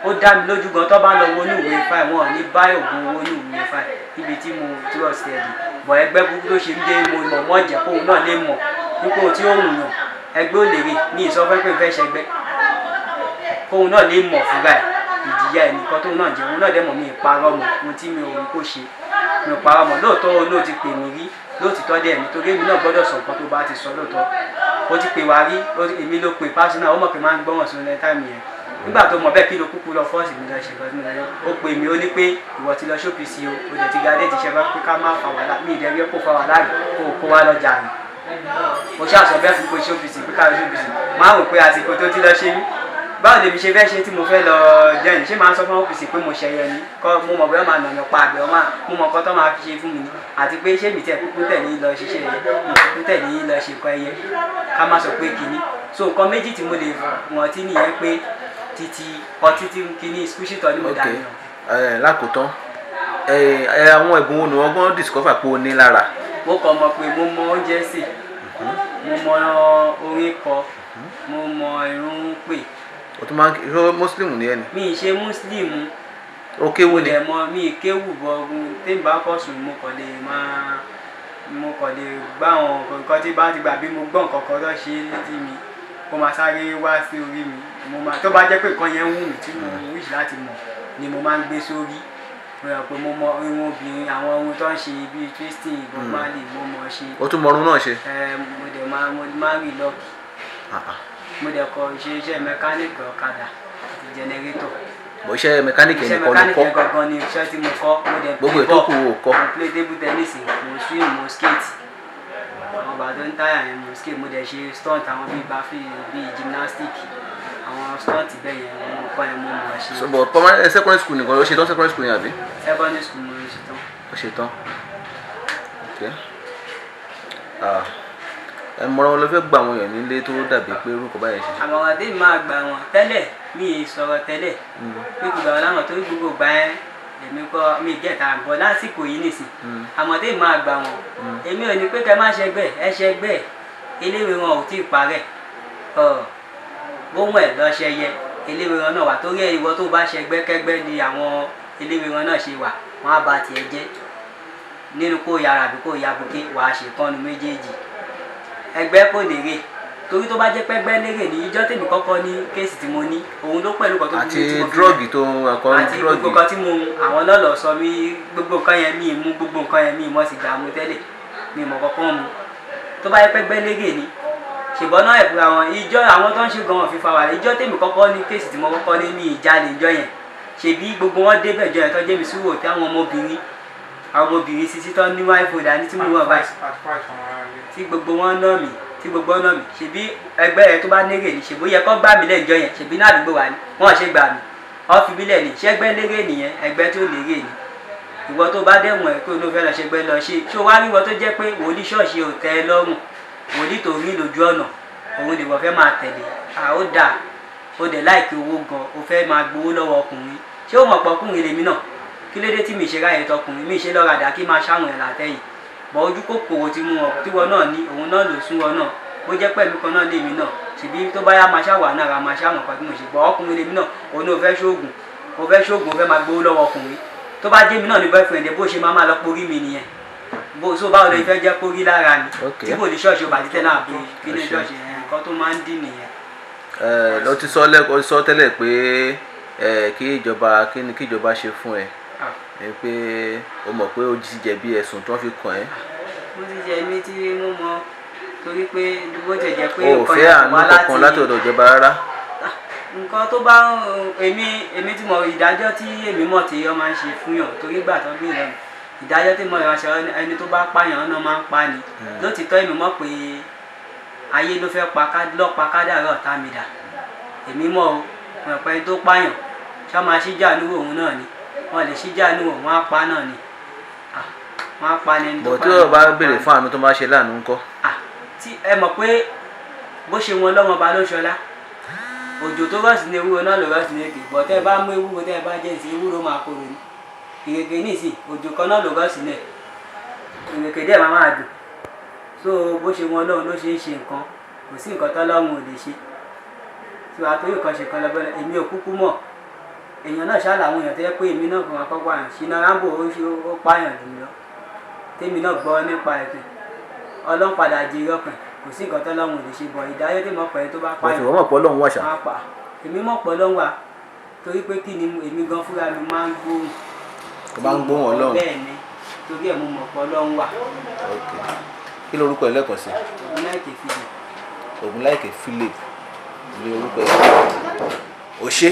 ó dá mi lójú gan tó bá lọ wọnú ìwé fáì wọn ò ní bá ògùn owó ní ìwé fáì níbi tí mo trust ẹ̀ dì bọ̀ ẹgbẹ́ burúkú tó ṣe ń dé mo mọ̀ mọ́ jẹ́ kóun náà lè mọ̀ nípò tí ó wùn yàn ẹgbẹ́ ò lè rè ní ìsọfẹ́ pé fẹ́ ṣẹgbẹ́ kóun náà lè mọ̀ fúnra ẹ̀ ìjìyà ẹnìkan tóun náà jẹ́ òun náà dẹ̀ mọ̀ mi ìparọ́ mọ̀ ohun tí mi ò rí kó ṣe mi ò parọ́ mọ̀ lóòótọ́ ló ti pè mí rí lóòtítọ́ dẹ̀ nítorí èmi náà gbọ́dọ̀ sọ nǹkan tó bá ti sọ lóòótọ́ ó ti pè wá rí èmi ló pè pásínà ó mọ̀ pé máa ń gbọ́ràn sínú ẹ̀ táìmù yẹn nígbà tó mọ̀ bẹ́ẹ̀ kí ló kúkú lọ fọ́ọ̀sì mi lọ ṣe nǹkan tí mo lọ yọ ó pè mí ó ní pé ìwọ ti lọ ṣópìsì o ó dẹ̀ ti ga dé ti ṣe bá pé ká má fa wàhálà mí ìdẹ́rí kó fa wàhálà rí kó kó wá lọ jà rí mo ṣáà sọ bẹ́ẹ̀ fún pé ṣópìsì pé ká lọ ṣópìsì Máa wò pé àsìkò tó ti lọ ṣe mí, báwo lèmi ṣe fẹ́ ṣe tí mo fẹ́ lọ jẹ́yìn? Ṣé máa ń sọ fún ọ́fíìsì pé mo ṣẹyẹ ni kọ́? Mo mọ̀ bóyá máa nà mí pa àbẹ̀ ọmọ, mo mọ̀ nǹkan tó máa fi ṣe fún mi ni. Àti pé ṣé mi tẹ̀ kúkú tẹ̀lé lọ ṣiṣẹ́ ẹyẹ, mi kúkú tẹ̀lé lọ ṣe nǹkan ẹyẹ, ká má sọ pé kínní. So nǹkan méjì tí mo lè rántí nìyẹn, pé títí ọtí tí kínní skúṣì tọ́ ni mo dà nìyẹn. Lákòótán, àwọn ẹ̀bùn wo ni wọ́n gbọ́n discover pé o ní lára? Mo kàn mọ̀ pé mo mọ oúnjẹ sè, mo mọ orin kọ, mo mọ irun pè. O tún máa ń ṣe Muslim ní ẹni? Mi ì ṣe Muslim. O kéwú ni? Mo dẹ̀ mọ, mi ì kéwú bọ̀. Tí n bá kọ̀ sùn, mo kàn lè máa, mo kàn lè gbá àwọn nǹkan tí bá ti gbà bí mo gbọ́ nǹkan kan tó ṣe létí mi, kó máa sáré wá sí orí mi. Mo máa, tó bá jẹ́ pé nǹkan yẹn wù mí tí mo wish láti mọ̀ ni mo máa ń gbé sórí. Mo rò pé mo mọ irun obìnrin, àwọn ohun tó ń ṣe bíi twisting, Bob Marley, mo mọ̀ ṣe. O tún mọ irun náà ṣe? Mo dẹ̀ máa, mo máa ń rí lọ́ọ̀kì. Mo dẹ̀ kọ́ ṣe iṣẹ́ mẹkáníìkì ọ̀kadà àti jẹnẹrétọ̀. Bọ̀ iṣẹ́ mẹkáníìkì Iṣẹ́ nìkan ló mẹkáníìkì kọ́? gangan ni iṣẹ́ tí mo kọ́. Mo dẹ̀ Gbogbo play ètò ball, kù o kọ́? mo play table tennis, mo swim, mo skate. Àwọn bàtà ń táyà yẹn, mo skate, mo dẹ̀ ṣe stunt, àwọn bíi bafi, bíi gymnastic, àwọn stunt bẹ́ẹ̀ yẹn, mo kọ́ yẹn, mo mọ̀ ṣe. So but primary, secondary school nìkan ló ṣe tán, secondary school yẹn àbí? Secondary school mo ṣe tán. Ó ṣe tán. Ok. Ah, ẹ mọ̀ràn wọn lọ fẹ́ gba àwọn èèyàn nílé tó dàbí pé orúkọ báyẹn ṣe. Àmọ̀ràn tí màá gbà wọ́n tẹ́lẹ̀, mi ì sọ̀rọ̀ tẹ́lẹ̀ pé gbogbo àwọn láwọn torí gbogbo gbà ẹ́ èmi kọ́ mi gẹ̀ta bọ̀ lásìkò yìí nìsín. Àmọ́ tí màá gbà wọ́n, èmi ò ní pé kẹ́ má ṣẹgbẹ́ ẹ ṣẹgbẹ́, eléwé wọn ò tí ì parẹ́ bóun ẹ̀ lọ ṣẹyẹ, eléwé wọn náà wà torí ẹ ìwọ tó bá ṣẹgbẹ́ kẹ́gbẹ́ ni àwọn eléwé wọn náà ṣe wà, wọn á ba tiẹ̀ jẹ́ nínú kó yára àbí kó ya bùké, wàá ṣèkọ́nu méjèèjì. Ẹgbẹ́ kò lérè, torí tó bá jẹ́ pẹ́gbẹ́ lérè ní ìjọ́ tèmi kọ́kọ́ ní kéèsì tí mo ní, òun ló pẹ̀lú kan tó Àti tí mo fi drọ́ọ̀gì tó ń akọ àti gbogbo drọ́ọ̀gì. nǹkan tí mo mu, àwọn náà lọ sọ mí gbogbo nǹkan yẹn, mi ì mú gbogbo nǹkan yẹn, mi ì mọ̀ sìgá mu tẹ́lẹ̀, mi ì mọ̀ kọ́kọ́ mu. Tó bá jẹ́ pẹ́gbẹ́ lérè ni, ṣùgbọ́n náà ẹ̀bùrọ̀ àwọn ìjọ àwọn tó ń ṣe gan-an fífa wà. Ìjọ́ tèmi kọ́kọ́ ní kéèsì tí mo kọ́kọ́ ní mi ìjalè ìjọ yẹn, ṣèbí gbogbo wọn débẹ̀ ìjọ yẹn tó jẹ́ mi súwò tí àwọn ọmọbìnrin, àwọn ọmọbìnrin sisi tó ní iPhone dání tí mo wọ̀ báyìí, tí gbogbo wọn nà mí, tí gbogbo wọn nà mí, ṣèbí ẹgbẹ́ rẹ tó bá nérè ni, ṣèbó yẹ kó gbà mí lẹ́jọ́ yẹn, ṣèbí náà àdúgbò wa ni wọ́n ṣe gbà mí, wọ́n fi mí lẹ̀ ni. Ṣẹ́gbẹ́ lérè nìyẹn? Ẹgbẹ́ tó lérè ni. Ìwọ tó bá dẹ̀wọ̀n ẹ̀ pé olóòfẹ́ lọ ṣẹgbẹ́ lọ ṣe, ṣé o wá rí ìwọ tó jẹ́ pé wòlíì ṣọ́ọ̀ṣì ò tẹ́ ẹ lọ́rùn, wòlíì tó rí lójú ọ̀nà òun lè wọ́n fẹ́ máa tẹ̀lé, à ó dà ó dẹ̀ láìkí owó gan, ó fẹ́ máa gbowó lọ́wọ́ ọkùnrin. Ṣé ó mọ̀ pọ̀ ọkùnrin lèmi náà? Kí ló dé tí mi ṣe ráyè tọkùnrin, mi ṣe lọ́ra dà kí máa ṣáwọn ẹ̀ látẹ̀yìn bọ̀? Ojú kòkòrò tí mú wọn tí wọn náà ní òun náà ló sún wọn náà, bó jẹ́ pẹ̀lú kan náà lèmi náà, ṣèbí tó bá yá máa ṣàwà náà ra máa ṣàwọn kan tí mo ṣe bọ̀. Ọkùnrin lèmi náà, òun náà fẹ́ ṣoògùn, ó fẹ́ ṣoògùn, ó fẹ́ máa gbowó lọ́wọ́ ọkùnrin. Tó bá jẹ́ mi náà ní boyfriend ẹ, bó ṣe máa máa lọ porí mi nìyẹn. Bó so báwo lè fẹ́ jẹ́ porí lára mi tí kò ní ṣọ́ọ̀ṣì ò bá títẹ̀ náà bí kí ní ṣọ́ọ̀ṣì nǹkan tó máa ń dín nìyẹn. Lọ ti sọ lẹ́kọ̀ọ́ sọ tẹ́lẹ̀ pé kí ìjọba, kí ni kí ìjọba ṣe fún ẹ, pé o mọ̀ pé o ti jẹ̀bi ẹ̀sùn tí wọ́n fi kàn ẹ́. Mo ti jẹ̀bi tí mo mọ̀, torí pé bó ti jẹ́ pé o ò fẹ́ àánú kankan látọ̀dọ̀ ìjọba rárá. Nǹkan tó bá èmi, èmi tí mo ìdájọ́ tí èmi mọ̀ tí wọ́n máa ń ṣe fún yàn, torí gbà tó bí ìlànà ìdájọ́ tí mo rà ṣe, ẹni tó bá pààyàn ọ̀nà máa ń pa ni. Lótìtọ́ èmi mọ̀ pé ayé ló fẹ́ pa lọ́pa kádàrá ọ̀tá mi dà. Èmi mọ̀ o, mọ̀ pé ẹni tó pààyàn ṣá máa ṣíjà níwò òun náà ni, wọ́n lè ṣíjà níwò, wọ́n á pa náà ni, wọ́n á pa ni ẹni tó Bọ̀ tí pààyàn. o bá béèrè fún àánú tó máa ṣe láàánú ńkọ́? Tí ẹ mọ̀ pé bó ṣe wọn lọ́mọ ba ló ṣọlá, òjò tó rọ̀ sí ní ewúro náà ló rọ̀ sí ní èkè, bọ̀ tẹ́ ẹ bá mú ewúro, tẹ́ ẹ bá jẹ́ ìsìn ewúro máa korò ni. Ìrèké nísìn, òjò kan náà ló rọ̀ sílẹ̀, ìrèké dẹ̀ máa máa dùn. So bó ṣe wọn lọ́run ló ṣe ń ṣe nǹkan, kò sí nǹkan tọ́lọ́run ò lè ṣe. Tí wàá torí nǹkan ṣe kan lọ́bẹ̀rẹ̀, èmi ò kúkú mọ̀ èèyàn náà ṣáà làwọn èèyàn tó yẹ pé èmi náà kò máa kọ́kọ́ àyàn Ṣìnà Rambo, ó pààyàn jù lọ tèmi náà gbọ́ nípa ẹ̀pẹ̀ Ọlọ́run padà jèrè ọkàn. Kò sí nǹkan tọ́lọ́run ò lè ṣe, bọ̀ ìdájọ́ tí mo pẹ̀ tó bá pààyàn. Wọ́n mọ̀ pé Ọlọ́run wà ṣá. Máa pa èmi mọ̀ pé Ọlọ́run wà, torí pé kí ni èmi gan fúnra mi máa ń gbóhùn. Tó bá ń gbóhùn Ọlọ́run. Bẹ́ẹ̀ ni, torí ẹ̀ mo mọ̀ pé Ọlọ́run wà. Kí lorúkọ ẹ lẹ́ẹ̀kan sí? Ògúnláìkè Philip. Ògúnláìkè Philip ní orúkọ ẹ. O ṣé.